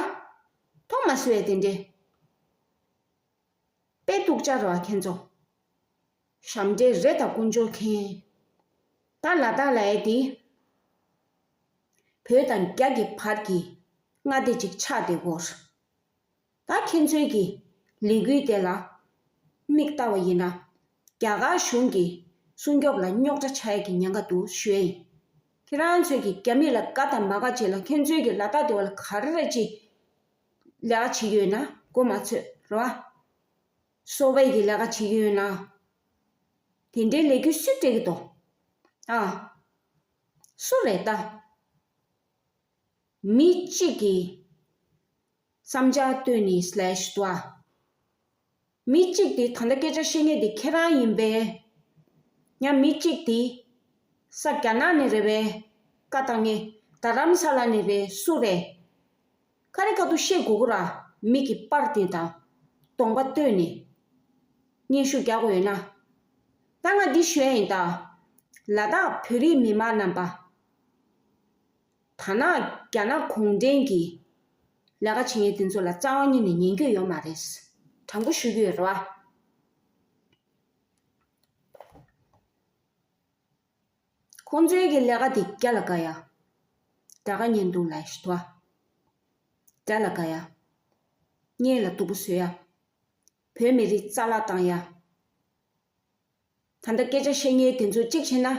མཐོང་མ་སོང་བས་དེ་འདྲ། དཔེ་སྡུག་ཅག་རེད་བ་ཁྱེད་ཚོ། ཞབས་འདྲེན་རེ་དང་དཀོན་མཆོག་མཁྱེན། ད་ལ་དྭགས་ལ་ཡ་དེ། བོད་དང་རྒྱ་གི་བར་གྱི་མངའ་སྡེ་ཅིག་ཆགས་བསྡད་ཀྱི་ཡོད་རེད། ད་ཁྱེད་ཚོའི་གི་ལས་འགུལ་དེ་ལ་མིག་ལྟ་བ་ཡིན་ན། རྒྱ་གར་གཞུང་གི་སྲུང་སྐྱོབ་ལ་རྙོག་དྲ་ཆགས་ཡས་ཀྱི་ཉེན་ཁ་འདུག་ཞུ་ཡ་ཡིན། ཁྱེད་རང་ཚོས་ཀྱི་རྒྱ་མི་ལ་དགའ་དང་མ་དགའ་བྱེད་ལ་ཁྱེད་ཚོའི་གི་ལ་དྭགས་དེ་བ་ལ་ག་རེ་རེ་ཅིག་ལས་ཀ་བྱེད་ཀྱི་ཡོད་ན་མགོ་མ་ཚོས་རེད་བ། སོ་པའི་གི་ལས་ཀ་བྱེད་ཀྱི་ཡོད་ན། དེ་འདྲའི་ལས་འགུལ་སུས་སྤྲད་ཀྱི་འདུག་ཨ། སུ་རེད་ད། མི་གཅིག་གི་བསམ་འཆར་བཏོན་ནས་སླེབས་འདུག་ཨ། མི་གཅིག་དེ་ད་ལྟ་སྐད་ཆ་བཤད་མཁན་དེ་ཁྱེད་རང་ཡིན་པས། ཡང་མི་གཅིག་དེ་ས་རྒྱ་ནག་ནས་རེད་པས། བཀའ་བཏང་མཁན་རྡ་རམ་ས་ལ་ནས་རེད། སུ་རེད། ཁ་རི་ཁ་ཐུག་བཤད་དགོས་ཀྱི་ར། མི་གི་པར་དེ་དང་གདོང་པ་སྟོན་ནས་སྙན་ཞུ་རྒྱག་དགོས་ཡོད་ན། ད་ང་འདི་ཞུ་ཡ་ཡིན་ད། ལ་དྭགས་བོད་རིགས་མི་མང་རྣམ་པ། ད་ནག་རྒྱ་ནག་གུང་ཁྲན་གྱི་ལས་ཀ་བྱེད་མཁན་དེ་ཚོ་ལ་རྩ་བ་ཉིད་ནས་ཉན་རྒྱུ་ཡོད་མ་རེད། དྲང་པོ་ཞུ་རྒྱུ་ཡོད་རེད་བ། ཁོང་ཚོའི་གི་ལས་ཀ་དེ་རྒྱ་ལ་དགའ་ཡ། དགྲ་དགའ་གཉེན་སྡུག་ལ་ཞུ་བ། དགྲ་ལ་དགའ་ཡ། གཉེན་ལ་སྡུག་པོ་བཟོ་ཡ། བོད་མི་རིགས་རྩ་བརླག་བཏང་ཡ། ད་ལྟ་སྐད་ཆ་བཤད་མཁན་དེ་ཚོ་གཅིག་བྱས་ན།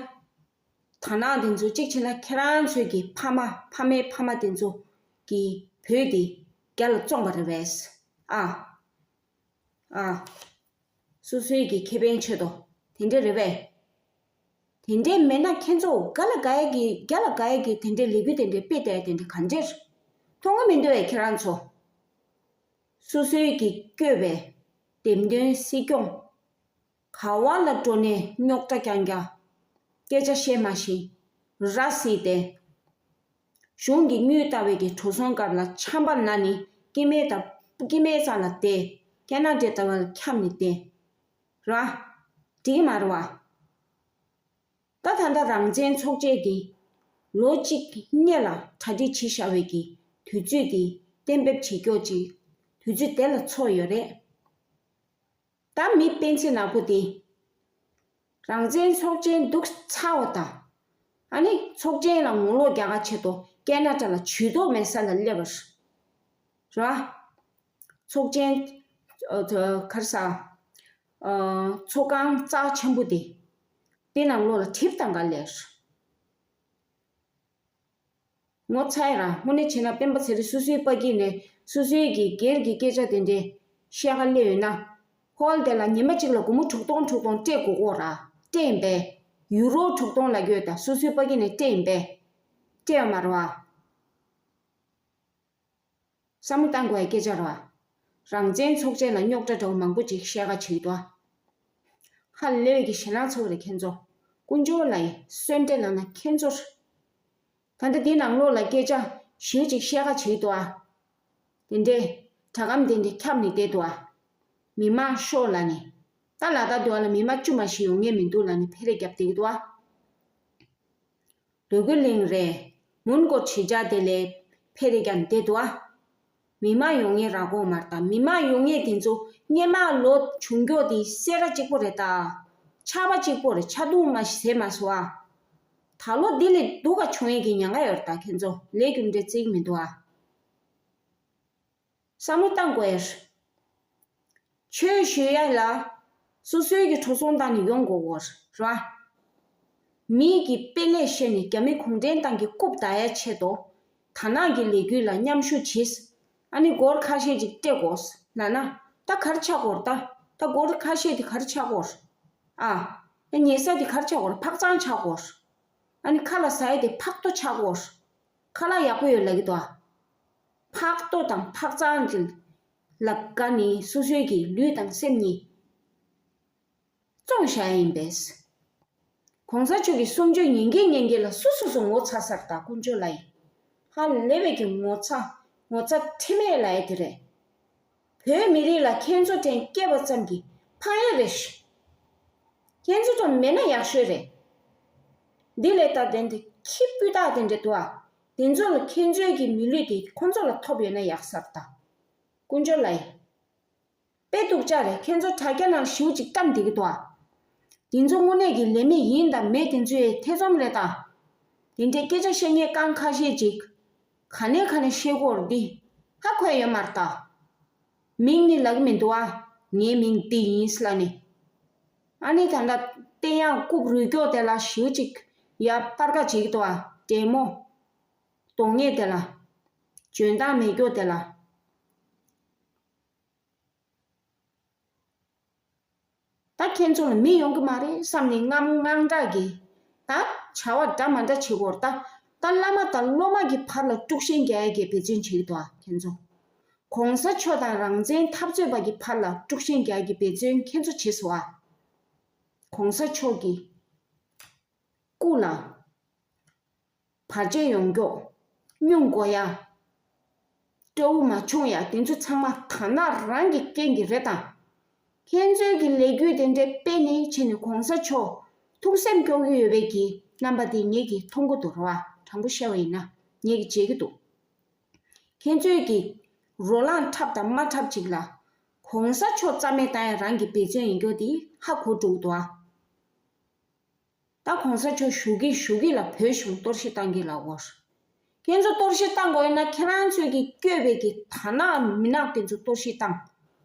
དར་ནག་དེ་ཚོ་གཅིག་བྱས་ན་ཁྱེད་རང་ཚོའི་གི་ཕ་མ་ཕ་མའི་ཕ་མ་དེ་ཚོ་གི་བོད་དེ་རྒྱ་ལ་བཙོངས་པ་རེད་པས། ཨ། ཨ། སོ་སོའི་གི་ཁེ་ཕན་ཆེད་དུ་དེ་འདྲ་རེད་པས། དེ་འདྲས་མེད་ན་ཁྱེད་ཚོ་དགའ་ལ་དགའ་ཡ་གི་རྒྱ་ལ་དགའ་ཡ་གི་དེ་འདྲས་ལས་འགུལ་དེ་འདྲས་སྤེལ་བསྡད་ཡ་དེ་འདྲས་ག་འདྲས་མཐོང་གི་མི་འདུག་པས་ཁྱེད་རང་ཚོ། སོ་སོའི་གི་བསྐོས་པའི་འདེམས་ཐོན་སྲིད་སྐྱོང་ག་བ་ལ་འགྲོ་ནས་རྙོག་དྲ་རྐྱང་རྐྱང་། སྐད་ཆ་བཤད་མ་ཤེས། ར་བཟི་སྟེ། གཞུང་གི་དངུལ་ལྟ་བའི་གི་འགྲོ་སོང་སྐབས་ལ་ཆམ་པ་ན་ནི་སྐྱེ་དམན་དང་སྐྱེ་དམན་རྩ་ལ་བསྡད། སྐྱེ་ན་འདྲེ་ལྟ་བ་ལ་འཁྱམ་ནས་བསྡད། ར། འགྲིག་གི་མ་རེད་བ། ད་ད་ལྟ་རང་བཙན་ཚོགས་ཆེན་འདི་ལོ་གཅིག་སྔོན་ལ་གྲ་སྒྲིག་བྱས་བཞག་པའི་གི་དུས་ཚོད་འདི་གཏན་འབེབས་བྱེད་ཀྱོག་ཅིག་དུས་ཚོད་དེ་ལ་ཚོར་ཡོད་རེད། ད་མི་སྤེན་ཚེ་ནག་པོ་དེ་རང་བཙན་ཚོགས་ཆེན་འདུག་ཚར་བ་དང་། ཨ་ནི་ཚོགས་ཆེན་ལ་ངོ་ལོག་རྒྱག་ག་ཆེད་དུ་སྐད་ན་གྲགས་ལ་ཇུས་གཏོགས་མེད་ས་ལ་སླེབས་པ་རེད། ར། ཚོགས་ཆེན། ཨ། ག་རེ་ཟ། ཨ། ཚོགས་ཁང་རྩ་ཆེན་པོ་དེ། དེ་ནང་ལོགས་ལ་གྲིབ་དང་ག་ལེར། ངོ་ཚ་ཡ་ར་དངོས་གནས་བྱས་ན་སྤེན་པ་ཚེ་རིང་སོ་སོའི་པ་ཀི་ནས་སོ་སོའི་གི་སྒེར་གྱི་སྐད་ཆ་དེ་འདྲའི་བཤད་ག་སླེབས་ཡོད་ན། ཧོལ་དེ་ལ་ཉི་མ་གཅིག་ལ་སྒོར་མོ་དྲུག་སྟོང་དྲུག་སྟོང་སྤྲད་དགོས་ཀྱི་ཡོད་ར། སྤྲད་ཡིན་པས། ཡུ་རོ་དྲུག་སྟོང་ལབ་ཀྱི་ཡོད་ད། སོ་སོའི་ཕ་གི་ནས་སྤྲད་ཡིན་པས། སྤྲད་ཡོད་མ་རེད་བ། བསམ་བློ་བཏང་དགོས་ཡ་སྐད་ཆ་རེད་བ། རང་བཙན་ཚོགས་ཆེན་ལ་རྙོག་དྲ་འདྲ་བོ་མང་པོ་ཅིག་བཤད་ག་བྱེད་ཀྱི་འདུག་བ། ཧ་ལས་པའི་གི་ཞེད་སྣང་ཚ་བོ་རེད་ཁྱེད་ཚོ། དཀོན་མཆོག་ལ་ཡི་གསོལ་འདེབས་ལབ་ན་ཁྱེད་ཚོར། ད་ལྟ་འདི་ནང་ལོགས་ལ་སྐད་ཆ་ཞེ་པོ་ཅིག་བཤད་ག་བྱེད་ཀྱི་འདུག་བ། དེ་འདྲས། དྲ་སྒམ་དེ་འདྲས་ཁྱབ་ནས་བསྡད་འདུག་བ། མི་མང་ཤོག་ལབ་ནས། ད་ལ་དྭགས་འདི་བ་ལ་མི་མང་དཀྱུས་མ་ཞིག་ཡོང་མཁན་མི་འདུག་ལབ་ནས་འཕེལ་རེ་རྒྱབ་བསྡད་ཀྱི་འདུག་བ། འདོད་རྒུ་གླིང་རེད། མོན་གྷོ་གྲི་ཆབ་དེ་ལས་འཕེལ་རེ་རྒྱབ་བསྡད་འདུག་བ། མི་མང་ཡོང་མཁན་རག་གི་མ་རེད་ད། མི་མང་ཡོང་མཁན་དེ་ཚོ་སྔོན་མ་ལོ་བྱུང་མགྱོགས་དེ་སེ་ར་གཅིག་པོ་རེད་ད། ཆར་པ་གཅིག་པོ་རེད། ཆར་གདུང་མ་ཞིག་བཟོས་མ་སོང་ཨ། ད་ལོ་འདི་ལས་སྡུག་ག་བྱུང་ཡས་ཀྱི་ཉེན་ཁ་ཡོད་རེད་ད། ཁྱེད་ཚོ་ལས་རྒྱུ་འབྲས་བརྩི་གི་མི་འདུག་ཨ། བསམ་བློ་བཏང་དགོས་ཡ་རེད། ཆོས་ཞུ་ཡ་ལ་སོ་སོའི་གི་འགྲོ་སོང་བཏང་ནས་ཡོང་དགོས་ཡོད་རེད་བ། མི་གི་དཔེ་ལས་བཤད་ནས་རྒྱ་མི་གུང་ཁྲན་ཏང་གི་རྐུབ་བརྡབ་ཡ་ཆེད་དུ། དར་ནག་གི་ལས་འགུལ་ལ་མཉམ་ཞུགས་བྱེད། ཨ་ནི་སྒོར་ཁ་ཤས་ཅིག་སྤྲད་དགོས་ལབ་ན། ད་ག་རེ་ཆགས་ཀྱི་ཡོད་རེད་ད། ད་སྒོར་ཁ་ཤས་དེ་ག་རེ་ཆགས་ཀྱི་ཡོད་རེད། ཨ། ད་ཉལ་ས་དེ་ག་རེ་ཆགས་ཀྱི་ཡོད་རེད། ཕག་ཚང་ཆགས་ཀྱི་ཡོད་རེད། ཨ་ནི་ཁ་ལག་ཟ་ཡ་དེ་ཕག་ཏོ་ཆགས་ཀྱི་ཡོད་རེད། ཁ་ལག་ཡག་པོ་ཡོད་ལབ་ཀྱི་འདུག་ཨ། ཕག་ཏོ་དང་ཕག་ཚང་གི་ལབ་ག་ནི་སོ་སོའི་གི་ལུས་དང་སེམས་གཉིས་བཙོང་བཞག་ཡ་ཡིན་པས། གོང་ས་མཆོག་གི་གསུང་ཆོས་ཉན་གིན་ཉན་གིན་ལ་སུ་སུ་སུ་ངོ་ཚ་ས་རེད་ད། དཀོན་མཆོག་ལ་ཡི། ཧ་ལས་པའི་གི་ངོ་ཚ། ངོ་ཚ་ཁྲེལ་མེད་ལབ་ཡ་དེ་རེད། བོད་མི་རིགས་ལ་ཁྱེད་ཚོ་དྲན་སྐྱེས་པ་ཙམ་གྱིས་ཕངས་ཡས་རེད་ཤག་ཁྱེད་ཚོ་དང་མེད་ན་ཡག་ཤོས་རེད། འདི་ལས་ད་དེ་འདྲ་ཁྱི་སྤུས་དག་དེ་འདྲ་འདུག་ཨ། དེ་ཚོ་ལ་ཁྱེད་ཚོའི་གི་མི་ལུས་དེ་ཁོ་ཚོ་ལ་ཐོབ་ཡོད་ན་ཡག་ས་རེད་ད། དཀོན་མཆོག་ལ་ཡི། དཔེ་སྡུག་ཅག་རེད། ཁྱེད་ཚོ་དྲ་རྒྱ་ནང་ཞེ་པོ་ཅིག་བཀྲམ་བསྡད་ཀྱི་འདུག་ཨ། དེ་ཚོ་དངོས་གནས་ཀྱི་ལས་མེད་ཡིན་དང་མེད་དེ་ཚོའི་ཐེ་ཚོམ་རེད་ད། དེ་འདྲའི་སྐད་ཆ་བཤད་མཁན་རྐང་ཁ་ཤས་ཅིག་ག་ནས་ག་ནས་བཤད་ཀྱི་ཡོད་རེད་འདི། ཧ་གོ་ཡ་ཡོད་མ་རེད་ད། མིང་ནི་ལབ་ཀྱི་མི་འདུག་ཨ། ངའི་མིང་འདི་ཡིན་ལབ་ནས། ཨ་ནི་ད་ལྟ་བསྟན་ཡག་རྐུབ་རུས་སྐྱོག་དེ་ལ་ཞེ་པོ་ཅིག་ཡར་སྤར་ཁ་བྱེད་ཀྱི་འདུག་ཨ། འདྲེ་མོ། གདོང་ངད་དེ་ལ། འཇོན་ཐང་མེད་སྐྱོག་དེ་ལ། ད་ཁྱེད་ཚོ་ལ་མི་ཡོང་གི་མ་རེད་བསམ་ནས་དངངས་དངངས་སྐྲག་གིས། ད་བྱ་བ་འདྲ་མ་འདྲ་བྱེད་དགོས་རེད་ད། ད་བླ་མ་དང་སློབ་མ་གི་བར་ལ་དཀྲུག་ཤིང་རྒྱག་ཡ་གི་འབད་བརྩོན་བྱེད་ཀྱི་འདུག་ཨ་ཁྱེད་ཚོ། གོང་ས་མཆོག་དང་རང་བཙན་འཐབ་རྩོད་པ་གི་བར་ལ་དཀྲུག་ཤིང་རྒྱག་ཡ་གི་འབད་བརྩོན་ཁྱེད་ཚོ་བྱེད་སོང་ཨ། གོང་ས་མཆོག་གི་སྐུ་ལ་བར་ཆད་ཡོང་མགྱོགས། སྨྱུང་དགོས་ཡ། སྤྲོ་བོ་མ་བྱུང་ཡ་དེ་ཚོ་ཚང་མ་དར་ནག་རང་གི་རྐྱེན་གྱིས་རེད་དང་། ཁྱེད་ཚོའི་གི་ལས་འགུལ་དེ་འདྲའི་སྤེལ་ནས་བྱས་ནས་གོང་ས་མཆོག་ཐུགས་སེམས་སྐྱོ་གི་ཡོད་པའི་གི་རྣམ་པ་དེ་ངེད་ཀྱིས་མཐོང་གི་འདུག་རེད་བ། དྲང་པོ་བཤད་པ་ཡིན་ན་ངེད་ཀྱིས་མཇལ་གི་འདུག་ཁྱེད་ཚོའི་གི་རོ་ལངས་འཁྲབ་དང་མ་འཁྲབ་ཅིག་ལ། གོང་ས་མཆོག་རྩ་མེད་བཏང་ཡ་རང་གི་འབད་བརྩོན་ཡིན་རྒྱུ་དེ་ཧ་གོ་འགྲོ་གི་འདུག་ཨ། ད་གོང་ས་མཆོག་བཞུགས་ཀྱི་བཞུགས་ཀྱི་ལ་བོད་གཞུང་གཏོར་བཤིག་བཏང་གི་ལ་འོར། ཁྱེད་ཚོ་གཏོར་བཤིག་བཏང་དགོས་ཡོད་ན་ཁྱེད་རང་ཚོས་ཀྱི་བསྐྱོད་པའི་གི་དར་ནག་མི་ནག་དེ་ཚོ་གཏོར་བཤིག་བཏང་།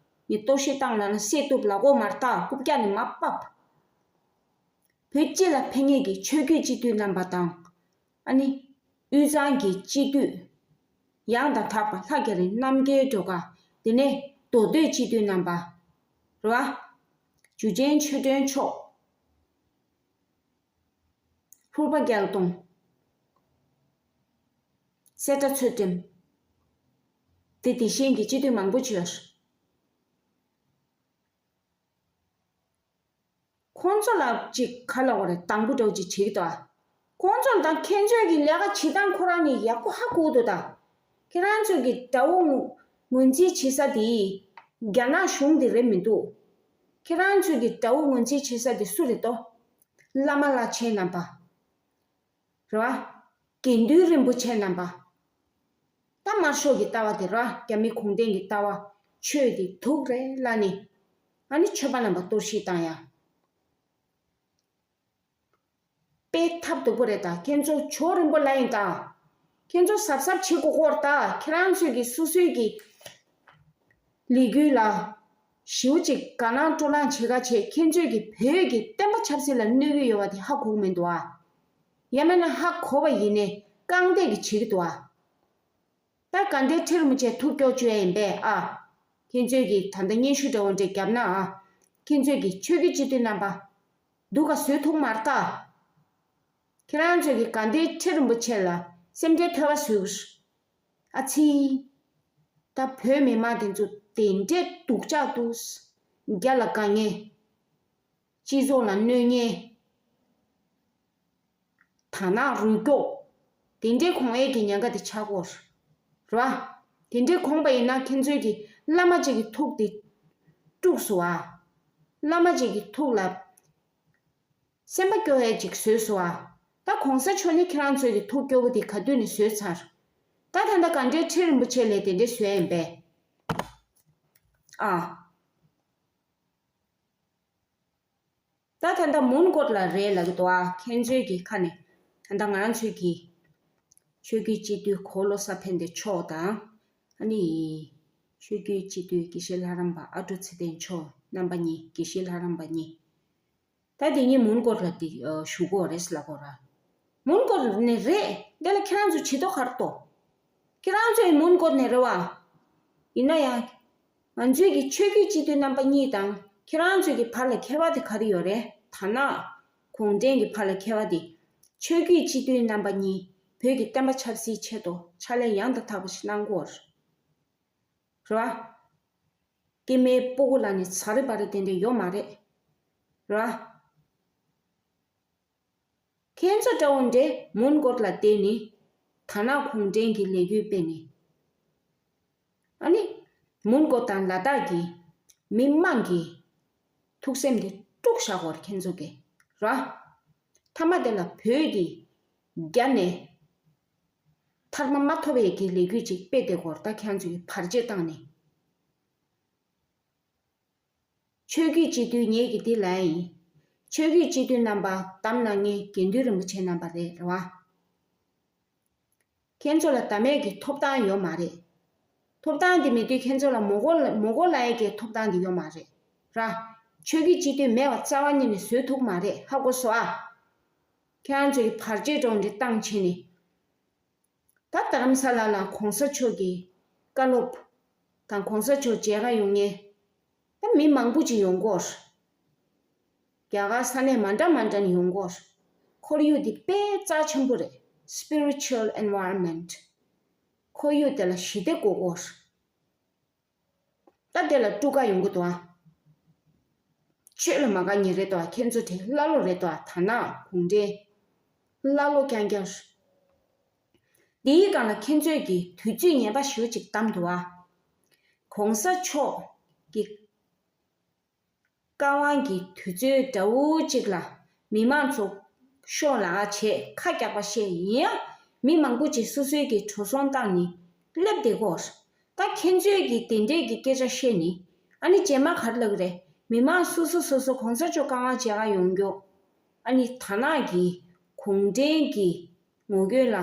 ངས་གཏོར་བཤིག་བཏང་ལབ་ན་བསད་གཏུབ་ལབ་དགོས་མ་རེད་ད། རྐུབ་བཀྱག་ནས་མར་ཕབ། བོད་སྤྱི་ལ་ཕན་ངེས་ཀྱི་ཆོས་བརྒྱུད་སྤྱི་འཐུས་རྣམ་པ་དང་། ཨ་ནི། དབུས་གཙང་གི་སྤྱི་འཐུས། ཡང་དང་དག་པ་ལྷ་རྒྱ་རི་རྣམ་རྒྱལ་སྒྲོལ་དཀར། དེ་ནས་མདོ་སྟོད་སྤྱི་འཐུས་རྣམ་པ། རེད་བ། འཇུ་ཆེན་ཆོས་སྒྲོན་མཆོག་ཕུར་པ་རྒྱལ་གདོང་། སེ་བྲ་ཚུལ་ཁྲིམས། དེ་དེ་བཞིན་གྱི་སྤྱི་འཐུས་མང་པོ་ཅིག་ཡོད། ཁོང་ཚོ་ལ་ཅིག་ག་ལབ་དགོས་རེད། དང་པོ་འདྲ་བོ་ཅིག་བྱེད་ཀྱི་འདུག་ཨ། ཁོང་ཚོ་དང་ཁྱེད་ཚོའི་གི་ལས་ཀ་བྱེད་སྟངས་ཁོ་རང་ནས་ཡག་པོ་ཧ་གོ་གི་འདུག་ད། ཁྱེད་རང་ཚོའི་གི་དགྲ་བོ་ངོས་ངོས་འཛིན་བྱེད་ས་དེ་རྒྱ་ནག་གཞུང་དེ་རེད་མི་འདུག་ཁྱེད་རང་ཚོའི་གི་དགྲ་བོ་ངོས་འཛིན་བྱེད་ས་དེ་སུ་རེད་དོ། བླ་མ་བླ་ཆེན་རྣམ་པ། རེད་བ། དགེ་འདུན་རིན་པོ་ཆེ་རྣམ་པ། ད་དམར་ཤོག་གི་ལྟ་བ་དེ་རེད་བ། རྒྱ་མི་གུང་སྟེང་གི་ལྟ་བ། ཆོས་དེ་དུག་རེད་ལབ་ནས། ཨ་ནི་ཆོས་པ་རྣམ་པ་གཏོར་བཤིག་བཏང་ཡ། དཔེ་ཐབས་སྡུག་པོ་རེད་ད། ཁྱེད་ཚོ་ཇོ་རིན་པོ་ལ་ཡིན་ད། ཁྱེད་ཚོ་གཟབ་གཟབ་བྱེད་དགོས་ཀྱི་ཡོད་རེད་ད། ཁྱེད་རང་ཚོས་ཀྱི་སོ་སོའི་གི་ལས་འགུལ་ལ་ཞེ་པོ་ཅིག་དགའ་སྣང་སྤྲོ་སྣང་བྱེད་ག་བྱེད། ཁྱེད་ཚོས་ཀྱི་བོད་ཀྱི་བསྟན་པ་ཆབ་སྲིད་ལ་གནོད་ཀྱི་ཡོད་པ་དེ་ཧ་གོ་གི་མི་འདུག་ཨ། ཡང་མིན་ན་ཧ་གོ་བ་ཡིན་ནའི་རྐང་འདེད་ཀྱི་བྱེད་ཀྱི་འདུག་ཨ། ད་དགའ་ལྡན་ཁྲི་རིན་པོ་ཆེ་ཐུགས་སྐྱོ་བཅུག་ཡ་ཡིན་པས་ཨ། ཁྱེད་ཚོས་ཀྱི་ད་ལྟ་སྙན་ཞུ་འདྲ་བོ་འདྲ་བརྒྱབ་ན་ཨ། ཁྱེད་ཚོས་ཀྱི་ཆོས་བརྒྱུད་སྤྱི་འཐུས་རྣམ་པ་སྡུག་ག་བཟོས་ཐུབ་མ་རེད་ད། ཁྱེད་རང་ཚོས་ཀྱི་དགའ་ལྡན་ཁྲི་རིན་པོ་ཆེ་ལ་སེམས་ཁྲལ་ཐོལ་པ་བཟོས་གི་རེད། ཨ་ཙི། ད་བོད་མི་མང་དེ་ཚོ་དེ་འདྲའི་སྡུག་ཅག་འདུག། རྒྱ་ལ་དགའ་མཁན། སྤྱི་ཚོགས་ལ་གནོད་མཁན། དར་ནག་རུས་སྐྱོག། དེ་འདྲའི་གོང་འོག་གི་ཉེན་ཁ་དེ་ཆགས་ཀྱི་ཡོད་རེད་བ། དེ་འདྲའི་གོང་པ་ཡིན་ན་ཁྱེད་ཚོས་ཀྱི་བླ་མ་གཅིག་གི་ཐུགས་དེ་དཀྲུགས་སོང་ཨ། བླ་མ་གཅིག་གི་ཐུགས་ལ་སེམས་པ་སྐྱོ་བ་ཅིག་བཟོས་སོང་ཨ། ད་གོང་ས་མཆོག་ནི་ཁྱེད་རང་ཚོའི་གི་ཐུགས་སྐྱོ་བོ་དེ་ག་དུས་ནས་བཟོས་ཚར། ད་ད་ལྟ་དགའ་ལྡན་ཁྲི་རིན་པོ་ཆེ་ལས་དེ་འདྲ་བཟོས་ཡིན་པས། ཨ། ད་ད་ལྟ་མོན་གྷོ་ལ་རེད་ལབ་ཀྱི་འདུག་ཨ། ཁྱེད་ཚོའི་གི་ཁ་ནས་ད་ལྟ་ང་རང་ཚོའི་གི་ཆོས་བརྒྱུད་སྤྱི་འཐུས་གོ་ལོ་ས་ཕན་བདེ་མཆོག་དང་། ཨ་ནི་ཆོས་བརྒྱུད་སྤྱི་འཐུས་དགེ་བཤེས་ལྷ་རམས་པ་ཨ་ཀྲུག་ཚེ་བརྟན་མཆོག་རྣམ་པ་གཉིས། དགེ་བཤེས་ལྷ་རམས་པ་གཉིས། ད་དེ་གཉིས་མོན་གྷོ་ལ་དེ་བཞུགས་ཀྱི་ཡོད་རེད་ལབ་ཀྱི་ཡོད་ར། མོན་གྷོ་ནས་རེད། དེ་ལ་ཁྱེད་རང་ཚོ་བྱེད་དོ་ག་རེ་འདུག། ཁྱེད་རང་ཚོ་ཡི་མོན་གྷོ་ནས་རེད་བ། ཡིན་ན་ཡང་། ང་ཚོའི་གི་ཆོས་བརྒྱུད་སྤྱི་འཐུས་རྣམ་པ་གཉིས་དང་ཁྱེད་རང་ཚོའི་གི་བར་ལ་ཁྱད་པར་དེ་ག་རེ་ཡོད་རེད། དར་ནག་གུང་ཁྲན་གྱི་བར་ལ་ཁྱད་པར་དེ། ཆོས་བརྒྱུད་སྤྱི་འཐུས་རྣམ་པ་གཉིས་བོད་ཀྱི་བསྟན་པ་ཆབ་སྲིད་ཆེད་དུ་ཕྱག་ལས་ཡང་དང་དག་པ་ཞིག་གནང་གི་ཡོད་རེད་བ། སྐྱེ་དམན་སྤུ་གུ་ལ་ནི་ཟ་རེ་བ་རེ་དེ་འདྲ་ཡོད་མ་རེད། ར། ཁྱེད་ཚོ་འདྲ་བོ་འདྲས་མོན་གྷོ་ལ་བསྡད་ནས་དར་ནག་གུང་ཁྲན་གྱི་ལས་འགུལ་སྤེལ་ནས། ཨ་ནི། མོན་གྷོ་དང་ལ་དྭགས་ཀྱི་མི་མང་གི་ཐུགས་སེམས་དེ་དཀྲུགས་བཞག་གོ་རེད་ཁྱེད་ཚོ་གིས། ར། མཐའ་མ་དེ་ལ་བོད་དེ་རྒྱ་ནས་ཐར་མ་མ་ཐོབ་པའི་གི་ལས་འགུལ་ཅིག་སྤེལ་བསྡད་གོ་རེད། ད་ཁྱེད་ཚོ་གིས་བར་ཆད་བཏང་ནས། ཆོས་བརྒྱུད་སྤྱི་འཐུས་ངེད་ཀྱི་འདི་ལ་ཡིན། ཆོས་བརྒྱུད་སྤྱི་འཐུས་རྣམ་པ་བདམས་གནང་མཁན་དགེ་འདུན་རིན་པོ་ཆེ་རྣམ་པ་རེད་རེད་བ། ཁྱེད་ཚོ་ལ་ད་མེད་ཀྱི་ཐོབ་ཐང་ཡོད་མ་རེད། ཐོབ་ཐང་འདི་མེད་དུས་ཁྱེད་ཚོ་ལ་མོ་གོ་མོ་གོ་ལ་ཡ་གི་ཐོབ་ཐང་འདི་ཡོད་མ་རེད། ར། ཆོས་བརྒྱུད་སྤྱི་འཐུས་མེད་པ་རྩ་བ་ཉིད་ནས་བཟོས་ཐུབ་མ་རེད། ཧ་གོ་སོང་ཨ། ཁྱེད་རང་ཚོ་གི་བར་ཆད་འགྲོ་འདི་བཏང་བྱས་ནས། ད་རྡ་རམ་ས་ལ་ལ་གོང་ས་མཆོག་གི་བཀའ་སློབ་དང་གོང་ས་མཆོག་མཇལ་ཁ་ཡོང་མཁན་ད་མི་མང་པོ་ཅིག་ཡོང་གི་ཡོད་རེད། རྒྱ་གར་ས་གནས་མ་འདྲ་མ་འདྲ་ནས་ཡོང་གི་ཡོད་རེད། ཁོར་ཡུག་འདི་དཔེ་རྩ་ཆེན་པོ་རེད། Spiritual environment། ཁོར་ཡུག་དེ་ལ་ཞི་བདེ་དགོས་ཀྱི་ཡོད་རེད། ད་དེ་ལ་དཀྲུག་ཁ་ཡོང་གི་འདུག་ཨ། ཆོས་ལ་མ་དགའ་མཁན་རེད་དོ། ཁྱེད་ཚོ་དེ་ཀླ་ཀློ་རེད་དོ། དར་ནག་གུང་ཁྲན་ཀླ་ཀློ་རྐྱང་རྐྱང་རེད། འདིའི་སྒང་ལ་ཁྱེད་ཚོས་ཀྱི་དུས་ཚོད་ངན་པ་ཞེ་པོ་ཅིག་བདམས་འདུག་ཨ། གོང་ས་མཆོག་གི་བཀའ་དབང་གི་དུས་ཚོད་འདྲ་བོ་ཅིག་ལ་མི་མང་ཚོ་ཤོག་ལ་བྱས་ཁ་རྒྱག་པ་བཤད། ཡིན་ཡང་མི་མང་པོ་ཅིག་སོ་སོའི་གི་འགྲོ་སོང་བཏང་ནས་སླེབས་བསྡད་ཀྱི་ཡོད་རེད། ད་ཁྱེད་ཚོས་ཀྱིས་དེ་འདྲས་ཀྱི་སྐད་ཆ་བཤད་ནི། ཨ་ནི་རྗེས་མ་ག་རེ་ལབ་ཀྱི་རེད། མི་མང་སོ་སོ་སོ་སོ་གོང་ས་མཆོག་བཀའ་དབང་མཇལ་ཁ་ཡོང་རྒྱུ། ཨ་ནི་དར་ནག་གི་གུང་ཁྲན་གྱི་ངོ་རྒོལ་ལ་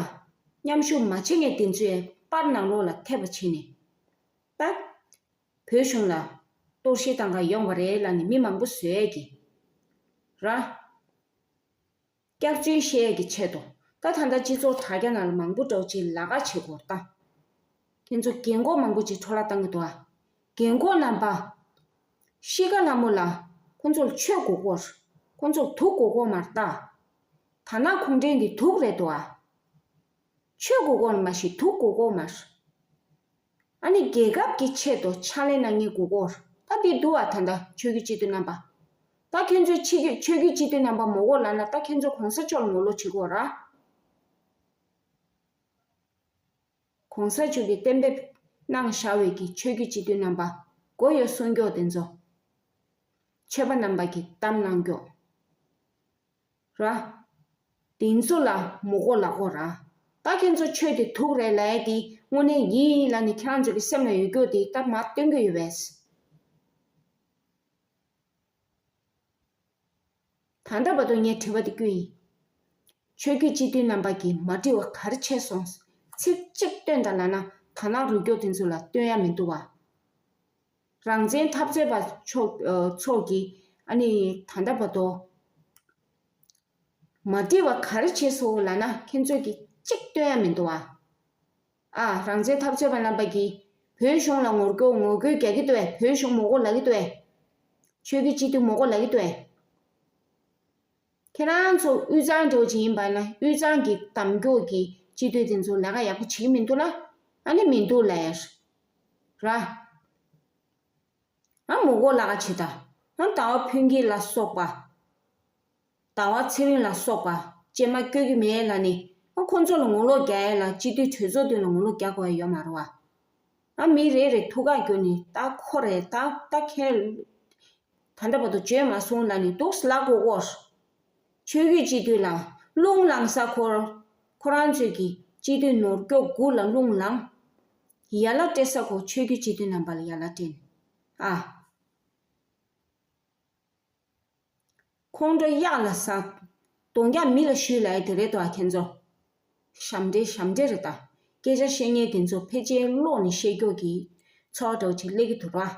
མཉམ་ཞུགས་མ་བྱེད་མཁན་དེ་ཚོའི་པར་ནང་ལོགས་ལ་ཐེབས་པ་བྱས་ནས། ད་བོད་གཞུང་ལ་གཏོར་བཤིག་བཏང་ག་ཡོང་བ་རེད་ལབ་ནས་མི་མང་པོ་བཟོས་ཀྱི་ར། སྐྱག་རྫུན་བཤད་ཀྱི་ཆེད་དུ་ད་ད་ལྟ་སྤྱི་ཚོགས་དྲ་རྒྱ་ནང་ལ་མང་པོ་འདྲ་བོ་ཅིག་ལབ་ཀ་བྱེད་དགོས་ད། ཁྱེད་ཚོ་རྒན་གོག་མང་པོ་ཅིག་འཕྲོ་བརླག་བཏང་གི་འདུག་ཨ། རྒན་གོག་རྣམ་པ། ཤི་ཁ་ལ་མོ་ལ། ཁོང་ཚོར་ཆོས་དགོས་ཀྱི་ཡོད་རེད། ཁོང་ཚོར་དུག་དགོས་ཀྱི་ཡོད་མ་རེད་ད། དར་ནག་གུང་ཁྲན་འདི་དུག་རེད་འདུག་ཨ། ཆོས་དགོས་ཀྱི་ཡོད་མ་གཞི་དུག་དགོས་ཀྱི་ཡོད་མ་རེད། ཨ་ནི་རྒྱལ་ཁབ་ཀྱི་ཆེད་དུ་ཕྱག་ལས་གནང་མཁན་དགོས་ཀྱི་ཡོད་རེད། ད་འདི་འདུག་ཨ། ད་ལྟ་ཆོས་བརྒྱུད་སྤྱི་འཐུས་རྣམ་པ། ད་ཁྱེད་ཚོའི་ཆོས་བརྒྱུད་ཆོས་བརྒྱུད་སྤྱི་འཐུས་རྣམ་པ་མོ་གོ་ལབ་ན་ད་ཁྱེད་ཚོ་གོང་ས་མཆོག་ལ་ངོ་ལོག་བྱེད་ཀྱི་ཡོད་རེད། གོང་ས་མཆོག་གིས་གཏན་འབེབས་གནང་བཞག་པའི་གི་ཆོས་བརྒྱུད་སྤྱི་འཐུས་རྣམ་པ་མགོ་ཡོད་གསུང་མཁན་དེ་ཚོ། ཆོས་པ་རྣམ་པ་གིས་གཏམ་གནང་མཁན་ར། དེ་ཚོ་ལ་མོ་གོ་ལབ་ཀྱི་ཡོད་རེད། ད་ཁྱེད་ཚོ་ཆོས་དེ་དུག་རེད་ལབ་ཡ་དེ་དངོས་གནས་ཡིན་ལབ་ནས་ཁྱེད་རང་ཚོ་གི་སེམས་ལ་ཡོད་རྒྱུ་དེ་ད་མར་སྟོན་གྱི་ཡོད་པས། ད་ལྟ་བར་དུ་ངས་དྲི་བ་འདི་བསྐུལ་ཡིན། ཆོས་བརྒྱུད་སྤྱི་འཐུས་རྣམ་པ་གིས་མ་འགྲིག་པ་ག་རེ་བྱས་སོང་། ཚིག་གཅིག་སྟོན་དང་ལབ་ན་དར་ནག་རུས་སྐྱོབ་དེ་ཚོ་ལ་སྟོན་ཡ་མི་འདུག་བ། རང་བཙན་འཐབ་རྩོད་པ་ཚོ་ཨ་ཚོ་གིས་ཨ་ནི་ད་ལྟ་བར་དུ་མ་འགྲིག་པ་ག་རེ་བྱས་སོང་ལབ་ན་ཁྱེད་ཚོས་ཀྱིས་གཅིག་སྟོན་ཡ་མི་འདུག་བ། ཨ། རང་བཙན་འཐབ་རྩོད་པ་རྣམ་པ་གིས་བོད་གཞུང་ལ་ངོ་རྒོལ་ངོ་རྒོལ་རྒྱག་གི་འདུག་བས། བོད་གཞུང་མོ་གོ་ལབ་ཀྱི་འདུག་བས། ཆོས་བརྒྱུད་སྤྱི་འཐུས་མི་དགོས་ལབ་ཀྱི་འདུག་ཨེ། ཁྱེད་རང་ཚོ་དབུས་གཙང་འདྲ་བོ་ཅིག་ཡིན་པ་ན། དབུས་གཙང་གི་གདམ་སྐྱོག་གི་སྤྱི་འཐུས་དེ་ཚོ་ལས་ཀ་ཡག་པོ་བྱེད་ཀྱི་མི་འདུག་ལ། ཨ་ནི་མི་འདུག་ལབ་ཡ་ར། ཨ་མི་དགོས་ལབ་ཀྱི་ད། ཨ་ཟླ་བ་ཕུན་སྐྱིད་ལ་སོགས་པ། ཟླ་བ་ཚེ་རིང་ལ་སོགས་པ། སྐྱེས་མ་སྐྱོ་གི་མེད་ལབ་ནི། ཨ་ཁོང་ཚོ་ལ་ངོ་ལོག་རྒྱག་ཡ་ལ་སྤྱི་འཐུས་གྲོས་ཚོགས་དེ་ལ་ངོ་ལོག་རྒྱག་དགོས་ཡ་ཡོད་མ་རེད་བ། ཨ་མི་རེ་རེ་ཐུགས་ཁག་སྐྱོ་ནི། ད་ཁོ་རེད། ད་ད་ཁྱེད་ད་ལྟ་བར་དུ་བརྗོད་མ་སོང་ལབ་ནི་འདུག་ལབ་དགོས་གོ། ཆོས་བརྒྱུད་སྤྱི་འཐུས་ལ་རླུང་ལངས་ས། ཁོ་ཁོ་རང་ཚོས་ཀྱི་སྤྱི་འཐུས་ནོར་སྐྱོག་དགུ་ལ་རླུང་ལངས། ཡ་ལ་སྤྲད་ས་ཁོ་ཆོས་བརྒྱུད་སྤྱི་འཐུས་རྣམ་པ་ལ་ཡ་ལ་སྤྲད་ནི། ཨ། ཁོང་ཁྲོ་གཡག་ལ་ཟ། གདོང་རྒྱག་མི་ལ་གཞུས་ལབ་ཡ་དེ་རེད་དོ། ཨ་ཁྱེད་ཚོ། ཞབས་འདྲེན་ཞབས་འདྲེན་རེད་ད། སྐད་ཆ་བཤད་མཁན་དེ་ཚོ་ཕལ་ཆེར་ལོག་ནས་བཤད་རྒྱུ་གི་ཚོར་བ་འདྲ་བོ་ཅིག་སླེབས་ཀྱི་འདུག་ར།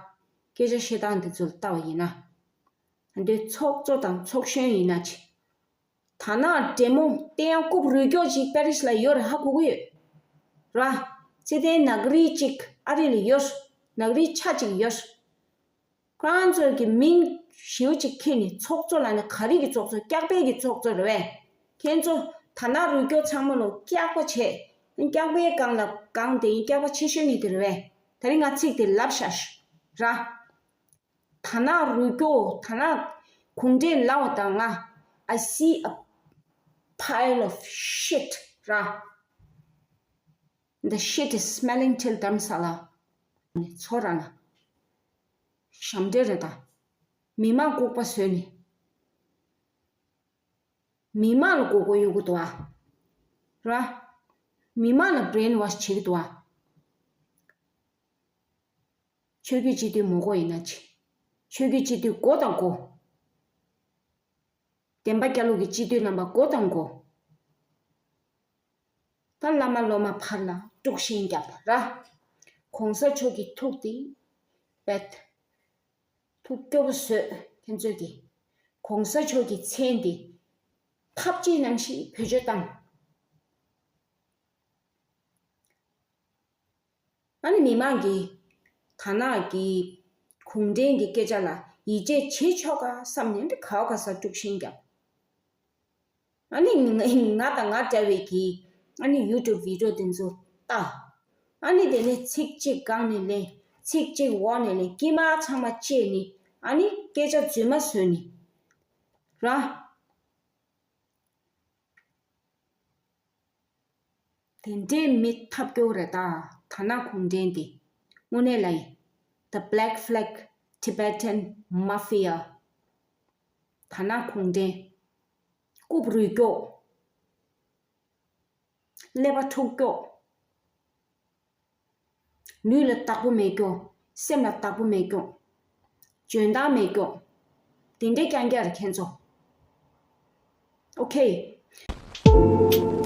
སྐད་ཆ་བཤད་སྟངས་དེ་ཚོ་ལ་བལྟ་བ་ཡིན་ན། འདི་ཚོགས་གཙོ་དང་ཚོགས་གཞོན་ཡིན་ན་ཅི། ད་ནག་འདྲེ་མོ་དེ་ཡང་རྐུབ་རུས་སྐྱོག་ཅིག་པེ་རིས་ལ་ཡོད་རེད། ཧ་གོ་གི་ཡོད་ར། ཚེ་བརྟན་ནག་རིལ་གཅིག་ཨ་རི་ལ་ཡོད། ནག་རིལ་ཆ་གཅིག་ཡོད། ཁོ་རང་ཚོ་གི་མིང་ཞེ་པོ་ཅིག་ཁྱེར་ནས་ཚོགས་གཙོ་ལབ་ནས། ག་རེ་གི་ཚོགས་གཙོ། སྐྱག་པའི་གི་ཚོགས་གཙོ་རེད་པས། ཁྱེད་ཚོ་ད་ནག་རུས་སྐྱོག་ཚང་མ་ལོ་སྐྱག་པ་བྱས། སྐྱག་པའི་སྒང་ལ་སྒང་དེ་ཡིན། སྐྱག་པ་ཆེ་ཤོས་ནི་དེ་རེད་པས། ད་རིང་ང་ཚིག་དེ་ལབ་བཞག་ར། ད་ནག་རུས་སྐྱོག་ད་ནག་གུང་ཁྲན་ལབ་པ་དང་ང་། I see a pile of shit ར། The shit is smelling till དྷརམ་ས་ལ། ཚོ་ར་ལ། ཞབས་འདྲེན་རེད་ད། མི་མང་ལྐུགས་པ་བཟོས་ནས། མི་མང་ལ་མགོ་སྐོར་གཡུག་གི་འདུག་ཨ། ར། མི་མང་ལ་བྷི་རེན་ཝོཤ་བྱེད་ཀྱི་འདུག་ཨ། ཆོས་བརྒྱུད་སྤྱི་འཐུས་མི་དགོས་ཡིན་ན་ཅི། ཆོས་བརྒྱུད་སྤྱི་འཐུས་དགོས་དང་དགོས། བདེན་པ་རྒྱལ་ལོ་གི་སྤྱི་འཐུས་རྣམ་པ་དགོས་དང་དགོས། ད་བླ་མ་སློབ་མ་བར་ལ་དཀྲུག་ཤིང་རྒྱབ་པ་ར། གོང་ས་མཆོག་གི་ཐུགས་དེ་བེད། ཐུགས་སྐྱོ་པོ་བཟོས། ཁྱེད་ཚོས་ཀྱི་གོང་ས་མཆོག་གི་མཚན་དེ་ཐབས་ཅིག་ནང་བཞིན་བེད་སྤྱོད་བཏང་། ཨ་ནི་མི་མང་གིས་ད་ནག་གི་གུང་ཁྲན་གྱི་སྐད་ཆ་ལ་ཡིད་ཆེས་བྱེད་ཆོག་ག་བསམ་ནས་འདི་ག་བ་ག་ས་དཀྲུག་ཤིང་རྒྱབ། ཨ་ནི་ང་ང་དང་ང་འདྲ་བའི་གི་ཨ་ནི་ཡུ་ཊུབ་བི་ཌི་ཡོ་དེ་ཚོ་ལྟ། ཨ་ནི་དེ་ནས་ཚིག་གཅིག་སྒང་ནས་ལེན། ཚིག་གཅིག་འོག་ནས་ལེན། དཀྱིལ་མ་ཚང་མ་བཅད་ནི། ཨ་ནི་སྐད་ཆ་རྫུན་མ་བཟོས་ནི་ར། དེ་འདྲའི་མི་ཐབས་སྐྱོ་རེད་ད། ད་ནག་གུང་ཁྲན་དེ་དངོས་གནས་ལ་ཡིན། The Black Flag Tibetan Mafia། ད་ནག་གུང་ཁྲན། རྐུབ་རུས་སྐྱོག་ཀླད་པ་འཁྲུག་སྐྱོག་ལུས་ལ་བདག་པོ་མེད་སྐྱོ། སེམས་ལ་བདག་པོ་མེད་སྐྱོ། འཇོན་ཐང་མེད་སྐྱོ། དེ་འདྲའི་རྐྱང་རྐྱང་རེད་ཁྱེད་ཚོ། ཨོ་ཁེ།